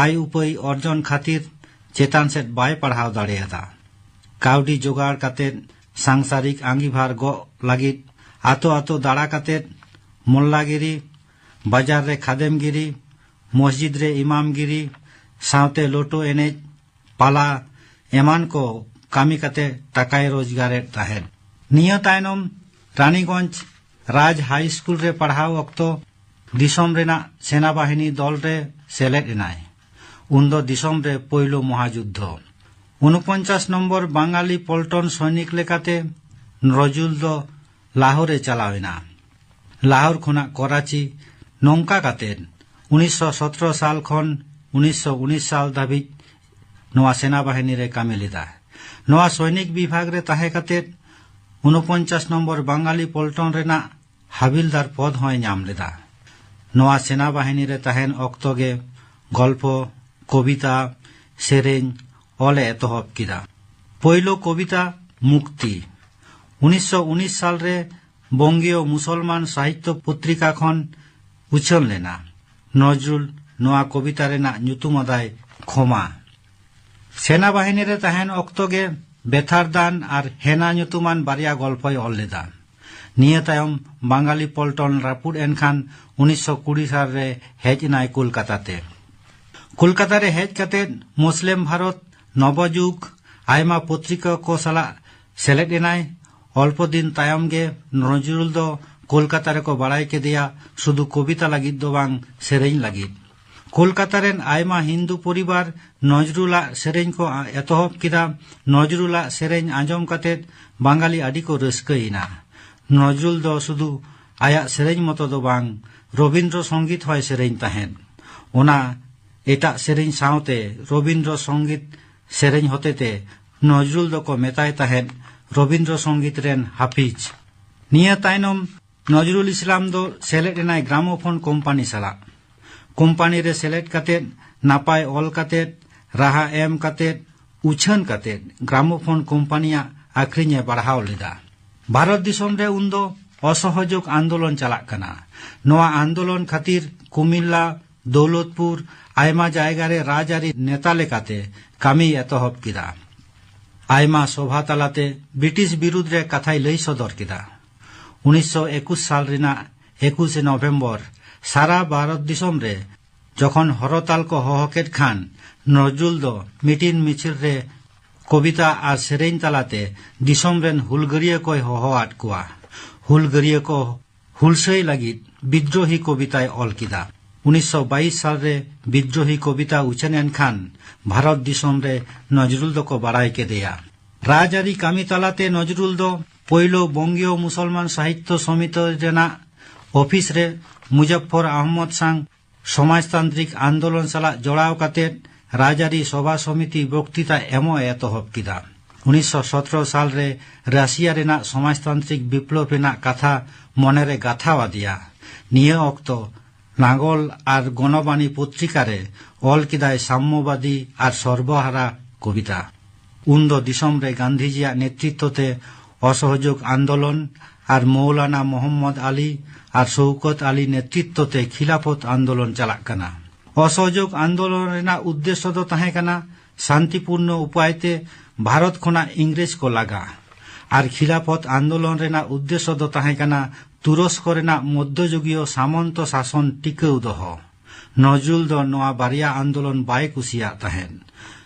ᱟᱭ ᱩᱯᱟᱹᱭ ᱚᱨᱡᱚᱱ ᱠᱷᱟᱹᱛᱤᱨ ᱪᱮᱛᱟᱱ ᱥᱮᱫ ᱵᱟᱭ ᱯᱟᱲᱦᱟᱣ ᱫᱟᱲᱮᱭᱟᱫᱟ᱾ ᱠᱟᱹᱣᱰᱤ ᱡᱚᱜᱟᱲ ᱠᱟᱛᱮᱫ ᱥᱟᱝᱥᱟᱨᱤᱠ ᱟᱸᱜᱤᱵᱷᱟᱨ ᱜᱚᱜ ᱞᱟᱹᱜᱤᱫ ᱟᱛᱳ ᱟᱛᱳ ᱫᱟᱬᱟ ᱠᱟᱛᱮᱫ ᱢᱚᱞᱞᱟᱜᱤᱨᱤ, ᱵᱟᱡᱟᱨ ᱨᱮ ᱠᱷᱟᱫᱮᱢᱜᱤᱨᱤ, ᱢᱚᱥᱡᱤᱫ ᱨᱮ ᱤᱢᱟᱢᱜᱤᱨᱤ ᱥᱟᱶᱛᱮ ᱞᱳᱴᱳ ᱮᱱᱮᱡ, ᱯᱟᱞᱟ ᱮᱢᱟᱱ ᱠᱚ ᱠᱟᱹᱢᱤ ᱠᱟᱛᱮ ᱴᱟᱠᱟᱭ ᱨᱳᱡᱽᱜᱟᱨᱮᱫ ᱛᱟᱦᱮᱸᱫ᱾ ᱱᱤᱭᱟᱹ ᱛᱟᱭᱱᱚᱢ ᱨᱟᱱᱤᱜᱚᱸᱡᱽ ᱨᱟᱡᱽ ᱦᱟᱭ ᱥᱠᱩᱞ ᱨᱮ ᱯᱟᱲᱦᱟᱣ ᱚᱠᱛᱚ ᱫᱤᱥᱚᱢ ᱨᱮᱱᱟᱜ ᱥᱮᱱᱟᱵᱟᱦᱤᱱᱤ ᱫᱚᱞ ᱨᱮ ᱥᱮᱞᱮᱫ ᱮᱱᱟᱭ᱾ ᱩᱱᱫᱚ ᱫᱤᱥᱚᱢ ᱨᱮ ᱯᱳᱭᱞᱳ ᱢᱚᱦᱟᱡᱩᱫᱽᱫᱷᱚ᱾ ᱩᱱᱯᱚᱧᱪᱟᱥ ᱱᱚᱢᱵᱚᱨ ᱵᱟᱝᱟᱞᱤ ᱯᱚᱞᱴᱚᱱ ᱥᱚᱭᱱᱤᱠ ᱞᱮᱠᱟᱛᱮ ᱱᱚᱡᱨᱩᱞ ᱫᱚ ᱞᱟᱦᱳᱨ ᱮ ᱪᱟᱞᱟᱣ ᱮᱱᱟ᱾ ᱞᱟᱦᱳᱨ ᱠᱷᱚᱱᱟᱜ ᱠᱚᱨᱟᱪᱤ, ᱱᱚᱝᱠᱟ ᱠᱟᱛᱮ ᱩᱱᱤᱥᱥᱚ ᱥᱚᱛᱨᱚ ᱥᱟᱞ ᱠᱷᱚᱱ ᱩᱱᱤᱥᱥᱚ ᱩᱱᱤᱥ ᱥᱟᱞ ᱫᱷᱟᱹᱵᱤᱡ ᱱᱚᱣᱟ ᱥᱮᱱᱟ ᱵᱟᱦᱤᱱᱤ ᱨᱮ ᱠᱟᱹᱢᱤ ᱞᱮᱫᱟ᱾ ᱱᱚᱣᱟ ᱥᱚᱭᱱᱤᱠ ᱵᱤᱵᱷᱟᱜᱽ ᱨᱮ ᱛᱟᱦᱮᱸ ᱠᱟᱛᱮ ᱩᱱᱯᱚᱧᱪᱟᱥ ᱱᱚᱢᱵᱚᱨ ᱵᱟᱝᱟᱞᱤ ᱯᱚᱞᱴᱚᱱ ᱨᱮᱱᱟᱜ ᱦᱟᱵᱤᱞᱫᱟᱨ ᱯᱚᱫ ᱦᱚᱸᱭ ᱧᱟᱢ ᱞᱮᱫᱟ᱾ ᱱᱚᱣᱟ ᱥᱮᱱᱟ ᱵᱟᱦᱤᱱᱤ ᱨᱮ ᱛᱟᱦᱮᱱ ᱚᱠᱛᱚ ᱜᱮ ᱜᱚᱞᱯᱚ, ᱠᱚᱵᱤᱛᱟ, ᱥᱮᱨᱮᱧ ᱚᱞ ᱮ ᱮᱛᱚᱦᱚᱵ ᱠᱮᱫᱟ᱾ ᱯᱳᱭᱞᱳ ᱠᱚᱵᱤᱛᱟ ᱢᱩᱠᱛᱤ ᱩᱱᱤᱥᱥᱚ ᱩᱱᱤᱥ ᱥᱟᱞ ᱨᱮ ᱵᱚᱝᱜᱤᱭᱚ ᱢᱩᱥᱚᱞᱢᱟᱱ ᱥᱟᱦᱤᱛᱭᱚ ᱯᱚᱛᱨᱤᱠᱟ ᱠᱷᱚᱱ ᱩᱪᱷᱟᱹᱱ ᱞᱮᱱᱟ᱾ ᱱᱚᱡᱨᱩᱞ ᱱᱚᱣᱟ ᱠᱚᱵᱤᱛᱟ ᱨᱮᱱᱟᱜ ᱧᱩᱛᱩᱢ ᱟᱫᱟᱭ ᱠᱷᱚᱢᱟ᱾ ᱥᱮᱱᱟ ᱵᱟᱦᱤᱱᱤ ᱨᱮ ᱛᱟᱦᱮᱱ ᱚᱠᱛᱚ ᱜᱮ ᱵᱮᱛᱷᱟᱨᱫᱟᱱ ᱟᱨ ᱦᱮᱱᱟ ᱧᱩᱛᱩᱢᱟᱱ ᱵᱟᱨᱭᱟ ᱜᱚᱞᱯᱚᱭ ᱚᱞ ᱞᱮᱫᱟ᱾ ᱱᱤᱭᱟᱹ ᱛᱟᱭᱚᱢ ᱵᱟᱝᱟᱞᱤ ᱯᱚᱞᱴᱚᱱ ᱨᱟᱹᱯᱩᱫ ᱮᱱ ᱠᱷᱟᱱ ᱩᱱᱤᱥᱥᱚ ᱠᱩᱲᱤ ᱥᱟᱞ ᱨᱮ ᱦᱮᱡ ᱮᱱᱟᱭ ᱠᱳᱞᱠᱟᱛᱟ ᱛᱮ᱾ ᱠᱳᱞᱠᱟᱛᱟ ᱨᱮ ᱦᱮᱡ ᱠᱟᱛᱮ ᱢᱩᱥᱞᱤᱢ ᱵᱷᱟᱨᱚᱛ ᱱᱚᱵᱚᱡᱩᱜᱽ ᱟᱭᱢᱟ ᱯᱚᱛᱨᱤᱠᱟ ᱠᱚ ᱥᱟᱞᱟᱜ ᱥᱮᱞᱮᱫ ᱮᱱᱟᱭ᱾ ᱚᱞᱯᱚ ᱫᱤᱱ ᱛᱟᱭᱚᱢ ᱜᱮ ᱱᱚᱡᱨᱩᱞ ᱫᱚ ᱠᱳᱞᱠᱟᱛᱟ ᱨᱮᱠᱚ ᱵᱟᱲᱟᱭ ᱠᱮᱫᱮᱭᱟ ᱥᱩᱫᱷᱩ ᱠᱚᱵᱤᱛᱟ ᱞᱟᱹᱜᱤᱫ ᱫᱚ ᱵᱟᱝ, ᱥᱮᱨᱮᱧ ᱞᱟᱹᱜᱤᱫ᱾ ᱠᱳᱞᱠᱟᱛᱟ ᱨᱮᱱ ᱟᱭᱢᱟ ᱦᱤᱱᱫᱩ ᱯᱚᱨᱤᱵᱟᱨ ᱱᱚᱡᱨᱩᱞᱟᱜ ᱥᱮᱨᱮᱧ ᱠᱚ ᱮᱛᱚᱦᱚᱵ ᱠᱮᱫᱟ᱾ ᱱᱚᱡᱨᱩᱞᱟᱜ ᱥᱮᱨᱮᱧ ᱟᱸᱡᱚᱢ ᱠᱟᱛᱮ ᱵᱟᱝᱟᱞᱤ ᱟᱹᱰᱤ ᱠᱚ ᱨᱟᱹᱥᱠᱟᱹᱭᱮᱱᱟ᱾ ᱱᱚᱡᱨᱩᱞ ᱫᱚ ᱥᱩᱫᱷᱩ ᱟᱭᱟᱜ ᱥᱮᱨᱮᱧ ᱢᱚᱛᱚ ᱫᱚ ᱵᱟᱝ, ᱨᱚᱵᱤᱱᱫᱨᱚ ᱥᱚᱝᱜᱤᱛ ᱦᱚᱸᱭ ᱥᱮᱨᱮᱧ ᱛᱟᱦᱮᱸᱫ᱾ ᱚᱱᱟ ᱮᱴᱟᱜ ᱥᱮᱨᱮᱧ ᱥᱟᱶᱛᱮ ᱨᱚᱵᱤᱱᱫᱨᱚ ᱥᱚᱝᱜᱤᱛ ᱥᱮᱨᱮᱧ ᱦᱚᱛᱮᱛᱮ ᱱᱚᱡᱨᱩᱞ ᱫᱚᱠᱚ ᱢᱮᱛᱟᱭ ᱛᱟᱦᱮᱸᱫ ᱨᱚᱵᱤᱱᱫᱨᱚ ᱥᱚᱝᱜᱤᱛ ᱨᱮᱱ ᱦᱟᱯᱤᱡ᱾ ᱱᱤᱭᱟᱹ ᱛᱟᱭᱱᱚᱢ ᱱᱚᱡᱨᱩᱞ ᱤᱥᱞᱟᱢ ᱫᱚ ᱥᱮᱞᱮᱫ ᱮᱱᱟᱭ ᱜᱨᱟᱢᱳᱯᱷᱳᱱ ᱠᱳᱢᱯᱟᱱᱤ ᱥᱟᱞᱟᱜ᱾ ᱠᱳᱢᱯᱟᱱᱤ ᱨᱮ ᱥᱮᱞᱮᱫ ᱠᱟᱛᱮ, ᱱᱟᱯᱟᱭ ᱚᱞ ᱠᱟᱛᱮ, ᱨᱟᱦᱟ ᱮᱢ ᱠᱟᱛᱮ, ᱩᱪᱷᱟᱹᱱ ᱠᱟᱛᱮ ᱜᱨᱟᱢᱳᱯᱷᱳᱱ ᱠᱳᱢᱯᱟᱱᱤᱭᱟᱜ ᱟᱹᱠᱷᱨᱤᱧ ᱮ ᱵᱟᱲᱦᱟᱣ ᱞᱮᱫᱟ᱾ ᱵᱷᱟᱨᱚᱛ ᱫᱤᱥᱚᱢ ᱨᱮ ᱩᱱᱫᱚ ᱚᱥᱚᱦᱚᱡᱳᱜᱽ ᱟᱱᱫᱳᱞᱚᱱ ᱪᱟᱞᱟᱜ ᱠᱟᱱᱟ᱾ ᱱᱚᱣᱟ ᱟᱱᱫᱳᱞᱚᱱ ᱠᱷᱟᱹᱛᱤᱨ ᱠᱩᱢᱤᱞᱞᱟ, ᱫᱚᱣᱞᱚᱛᱯᱩᱨ, ᱟᱭᱢᱟ ᱡᱟᱭᱜᱟ ᱨᱮ ᱨᱟᱡᱽᱟᱹᱨᱤ ᱱᱮᱛᱟ ᱞᱮᱠᱟᱛᱮ ᱠᱟᱹᱢᱤᱭ ᱮᱛᱚᱦᱚᱵ ᱠᱮᱫᱟ᱾ ᱟᱭᱢᱟ ᱥᱚᱵᱷᱟ ᱛᱟᱞᱟᱛᱮ ᱵᱨᱤᱴᱤᱥ ᱵᱤᱨᱩᱫᱷ ᱨᱮ ᱠᱟᱛᱷᱟᱭ ᱞᱟᱹᱭ ᱥᱚᱫᱚᱨ ᱠᱮᱫᱟ᱾ ᱩᱱᱤᱥᱥᱚ ᱮᱠᱩᱥ ᱥᱟᱞ ᱨᱮᱱᱟᱜ ᱮᱠᱩᱥᱮ ᱱᱚᱵᱷᱮᱢᱵᱚᱨ ᱥᱟᱨᱟ ᱵᱷᱟᱨᱚᱛ ᱫᱤᱥᱚᱢ ᱨᱮ ᱡᱚᱠᱷᱚᱱ ᱦᱚᱨᱚᱛᱟᱞ ᱠᱚ ᱦᱚᱦᱚ ᱠᱮᱫ ᱠᱷᱟᱱ, ᱱᱚᱡᱨᱩᱞ ᱫᱚ ᱢᱤᱴᱤᱱ ᱢᱤᱪᱷᱤᱞ ᱨᱮ ᱠᱚᱵᱤᱛᱟ ᱟᱨ ᱥᱮᱨᱮᱧ ᱛᱟᱞᱟᱛᱮ ᱫᱤᱥᱚᱢ ᱨᱮᱱ ᱦᱩᱞᱜᱟᱹᱨᱤᱭᱟᱹ ᱠᱚᱭ ᱦᱚᱦᱚ ᱟᱫ ᱠᱚᱣᱟ᱾ ᱦᱩᱞᱜᱟᱹᱨᱤᱭᱟᱹ ᱠᱚ ᱦᱩᱞᱥᱟᱹᱭ ᱞᱟᱹᱜᱤᱫ ᱵᱤᱫᱽᱨᱳᱦᱤ ᱠᱚᱵᱤᱛᱟᱭ ᱚᱞ ᱠᱮᱫᱟ᱾ ᱩᱱᱤᱥᱥᱚ ᱵᱟᱭᱤᱥ ᱥᱟᱞ ᱨᱮ ᱵᱤᱫᱽᱨᱳᱦᱤ ᱠᱚᱵᱤᱛᱟ ᱩᱪᱷᱟᱹᱱ ᱮᱱ ᱠᱷᱟᱱ, ᱵᱷᱟᱨᱚᱛ ᱫᱤᱥᱚᱢ ᱨᱮ ᱱᱚᱡᱽᱨᱩᱞ ᱫᱚᱠᱚ ᱵᱟᱲᱟᱭ ᱠᱮᱫᱮᱭᱟ᱾ ᱨᱟᱡᱽᱟᱹᱨᱤ ᱠᱟᱹᱢᱤ ᱛᱟᱞᱟᱛᱮ ᱱᱚᱡᱽᱨᱩᱞ ᱫᱚ ᱯᱳᱭᱞᱳ ᱵᱚᱝᱜᱤᱭᱚ ᱢᱩᱥᱚᱞᱢᱟᱱ ᱥᱟᱦᱤᱛᱛᱚ ᱥᱚᱢᱤᱛᱤ ᱨᱮᱱᱟᱜ ᱚᱯᱷᱤᱥ ᱨᱮ ᱢᱩᱡᱟᱯᱯᱷᱚᱨ ᱟᱦᱢᱚᱫ ᱥᱟᱝ ᱥᱚᱢᱟᱡᱽᱛᱟᱱᱛᱨᱤᱠ ᱟᱱᱫᱳᱞᱚᱱ ᱥᱟᱞᱟᱜ ᱡᱚᱲᱟᱣ ᱠᱟᱛᱮ ᱨᱟᱡᱽᱟᱹᱨᱤ ᱥᱚᱵᱷᱟ ᱥᱚᱢᱤᱛᱤ ᱵᱚᱠᱛᱤᱛᱟ ᱮᱢᱚᱜ ᱮ ᱮᱛᱚᱦᱚᱵ ᱠᱮᱫᱟ᱾ ᱩᱱᱤᱥᱥᱚ ᱥᱚᱛᱨᱚ ᱥᱟᱞ ᱨᱮ ᱨᱟᱥᱤᱭᱟ ᱨᱮᱱᱟᱜ ᱥᱚᱢᱟᱡᱽᱛᱟᱱᱛᱨᱤᱠ ᱵᱤᱯᱞᱚᱵ ᱨᱮᱱᱟᱜ ᱠᱟᱛᱷᱟ ᱢᱚᱱᱮᱨᱮ ᱜᱟᱛᱷᱟᱣ ᱟᱫᱮᱭᱟ᱾ ᱱᱤᱭᱟᱹ ᱚᱠᱛᱚ ᱱᱟᱜᱚᱞ ᱟᱨ ᱜᱚᱱᱚᱵᱟᱱᱤ ᱯᱚᱛᱨᱤᱠᱟ ᱨᱮ ᱚᱞ ᱠᱮᱫᱟᱭ ᱥᱟᱢᱭᱚᱵᱟᱫᱤ ᱟᱨ ᱥᱚᱨᱵᱚᱦᱟᱨᱟ ᱠᱚᱵᱤᱛᱟ᱾ ᱩᱱᱫᱚ ᱫᱤᱥᱚᱢ ᱨᱮ ᱜᱟᱱᱫᱷᱤᱡᱤᱭᱟᱜ ᱱᱮᱛᱨᱤᱛᱵ ᱛᱮ ᱚᱥᱚᱦᱚᱡᱳᱜᱽ ᱟᱱᱫᱳᱞᱚᱱ ᱟᱨ ᱢᱚᱣᱞᱟᱱᱟ ᱢᱚᱦᱚᱢᱢᱚᱫ ᱟᱞᱤ ᱟᱨ ᱥᱳᱣᱠᱚᱛ ᱟᱞᱤ ᱱᱮᱛᱨᱤᱛᱵ ᱛᱮ ᱠᱷᱤᱞᱟᱯᱚᱛ ᱟᱱᱫᱳᱞᱚᱱ ᱪᱟᱞᱟᱜ ᱠᱟᱱᱟ᱾ ᱚᱥᱚᱦᱚᱡᱳᱜᱽ ᱟᱱᱫᱳᱞᱚᱱ ᱨᱮᱱᱟᱜ ᱩᱫᱽᱫᱮᱥᱥᱚ ᱫᱚ ᱛᱟᱦᱮᱸ ᱠᱟᱱᱟ ᱥᱟᱱᱛᱤᱯᱩᱨᱱᱚ ᱩᱯᱟᱭ ᱛᱮ ᱵᱷᱟᱨᱚᱛ ᱠᱷᱚᱱᱟᱜ ᱤᱝᱨᱮᱡᱽ ᱠᱚ ᱞᱟᱜᱟ, ᱟᱨ ᱠᱷᱤᱞᱟᱯᱚᱛ ᱟᱱᱫᱳᱞᱚᱱ ᱨᱮᱱᱟᱜ ᱩᱫᱽᱫᱮᱥᱥᱚ ᱫᱚ ᱛᱟᱦᱮᱸ ᱠᱟᱱᱟ ᱛᱩᱨᱚᱥᱠᱚ ᱨᱮᱱᱟᱜ ᱢᱚᱫᱽᱫᱷᱚᱡᱩᱜᱤᱭᱚ ᱥᱟᱢᱚᱱᱛᱚ ᱥᱟᱥᱚᱱ ᱴᱤᱠᱟᱹᱣ ᱫᱚᱦᱚ᱾ ᱱᱚᱡᱽᱨᱩᱞ ᱫᱚ ᱱᱚᱣᱟ ᱵᱟᱨᱭᱟ ᱟᱱᱫᱳᱞᱚᱱ ᱵᱟᱭ ᱠᱩᱥᱤᱭᱟᱜ ᱛᱟᱦᱮᱸᱫ᱾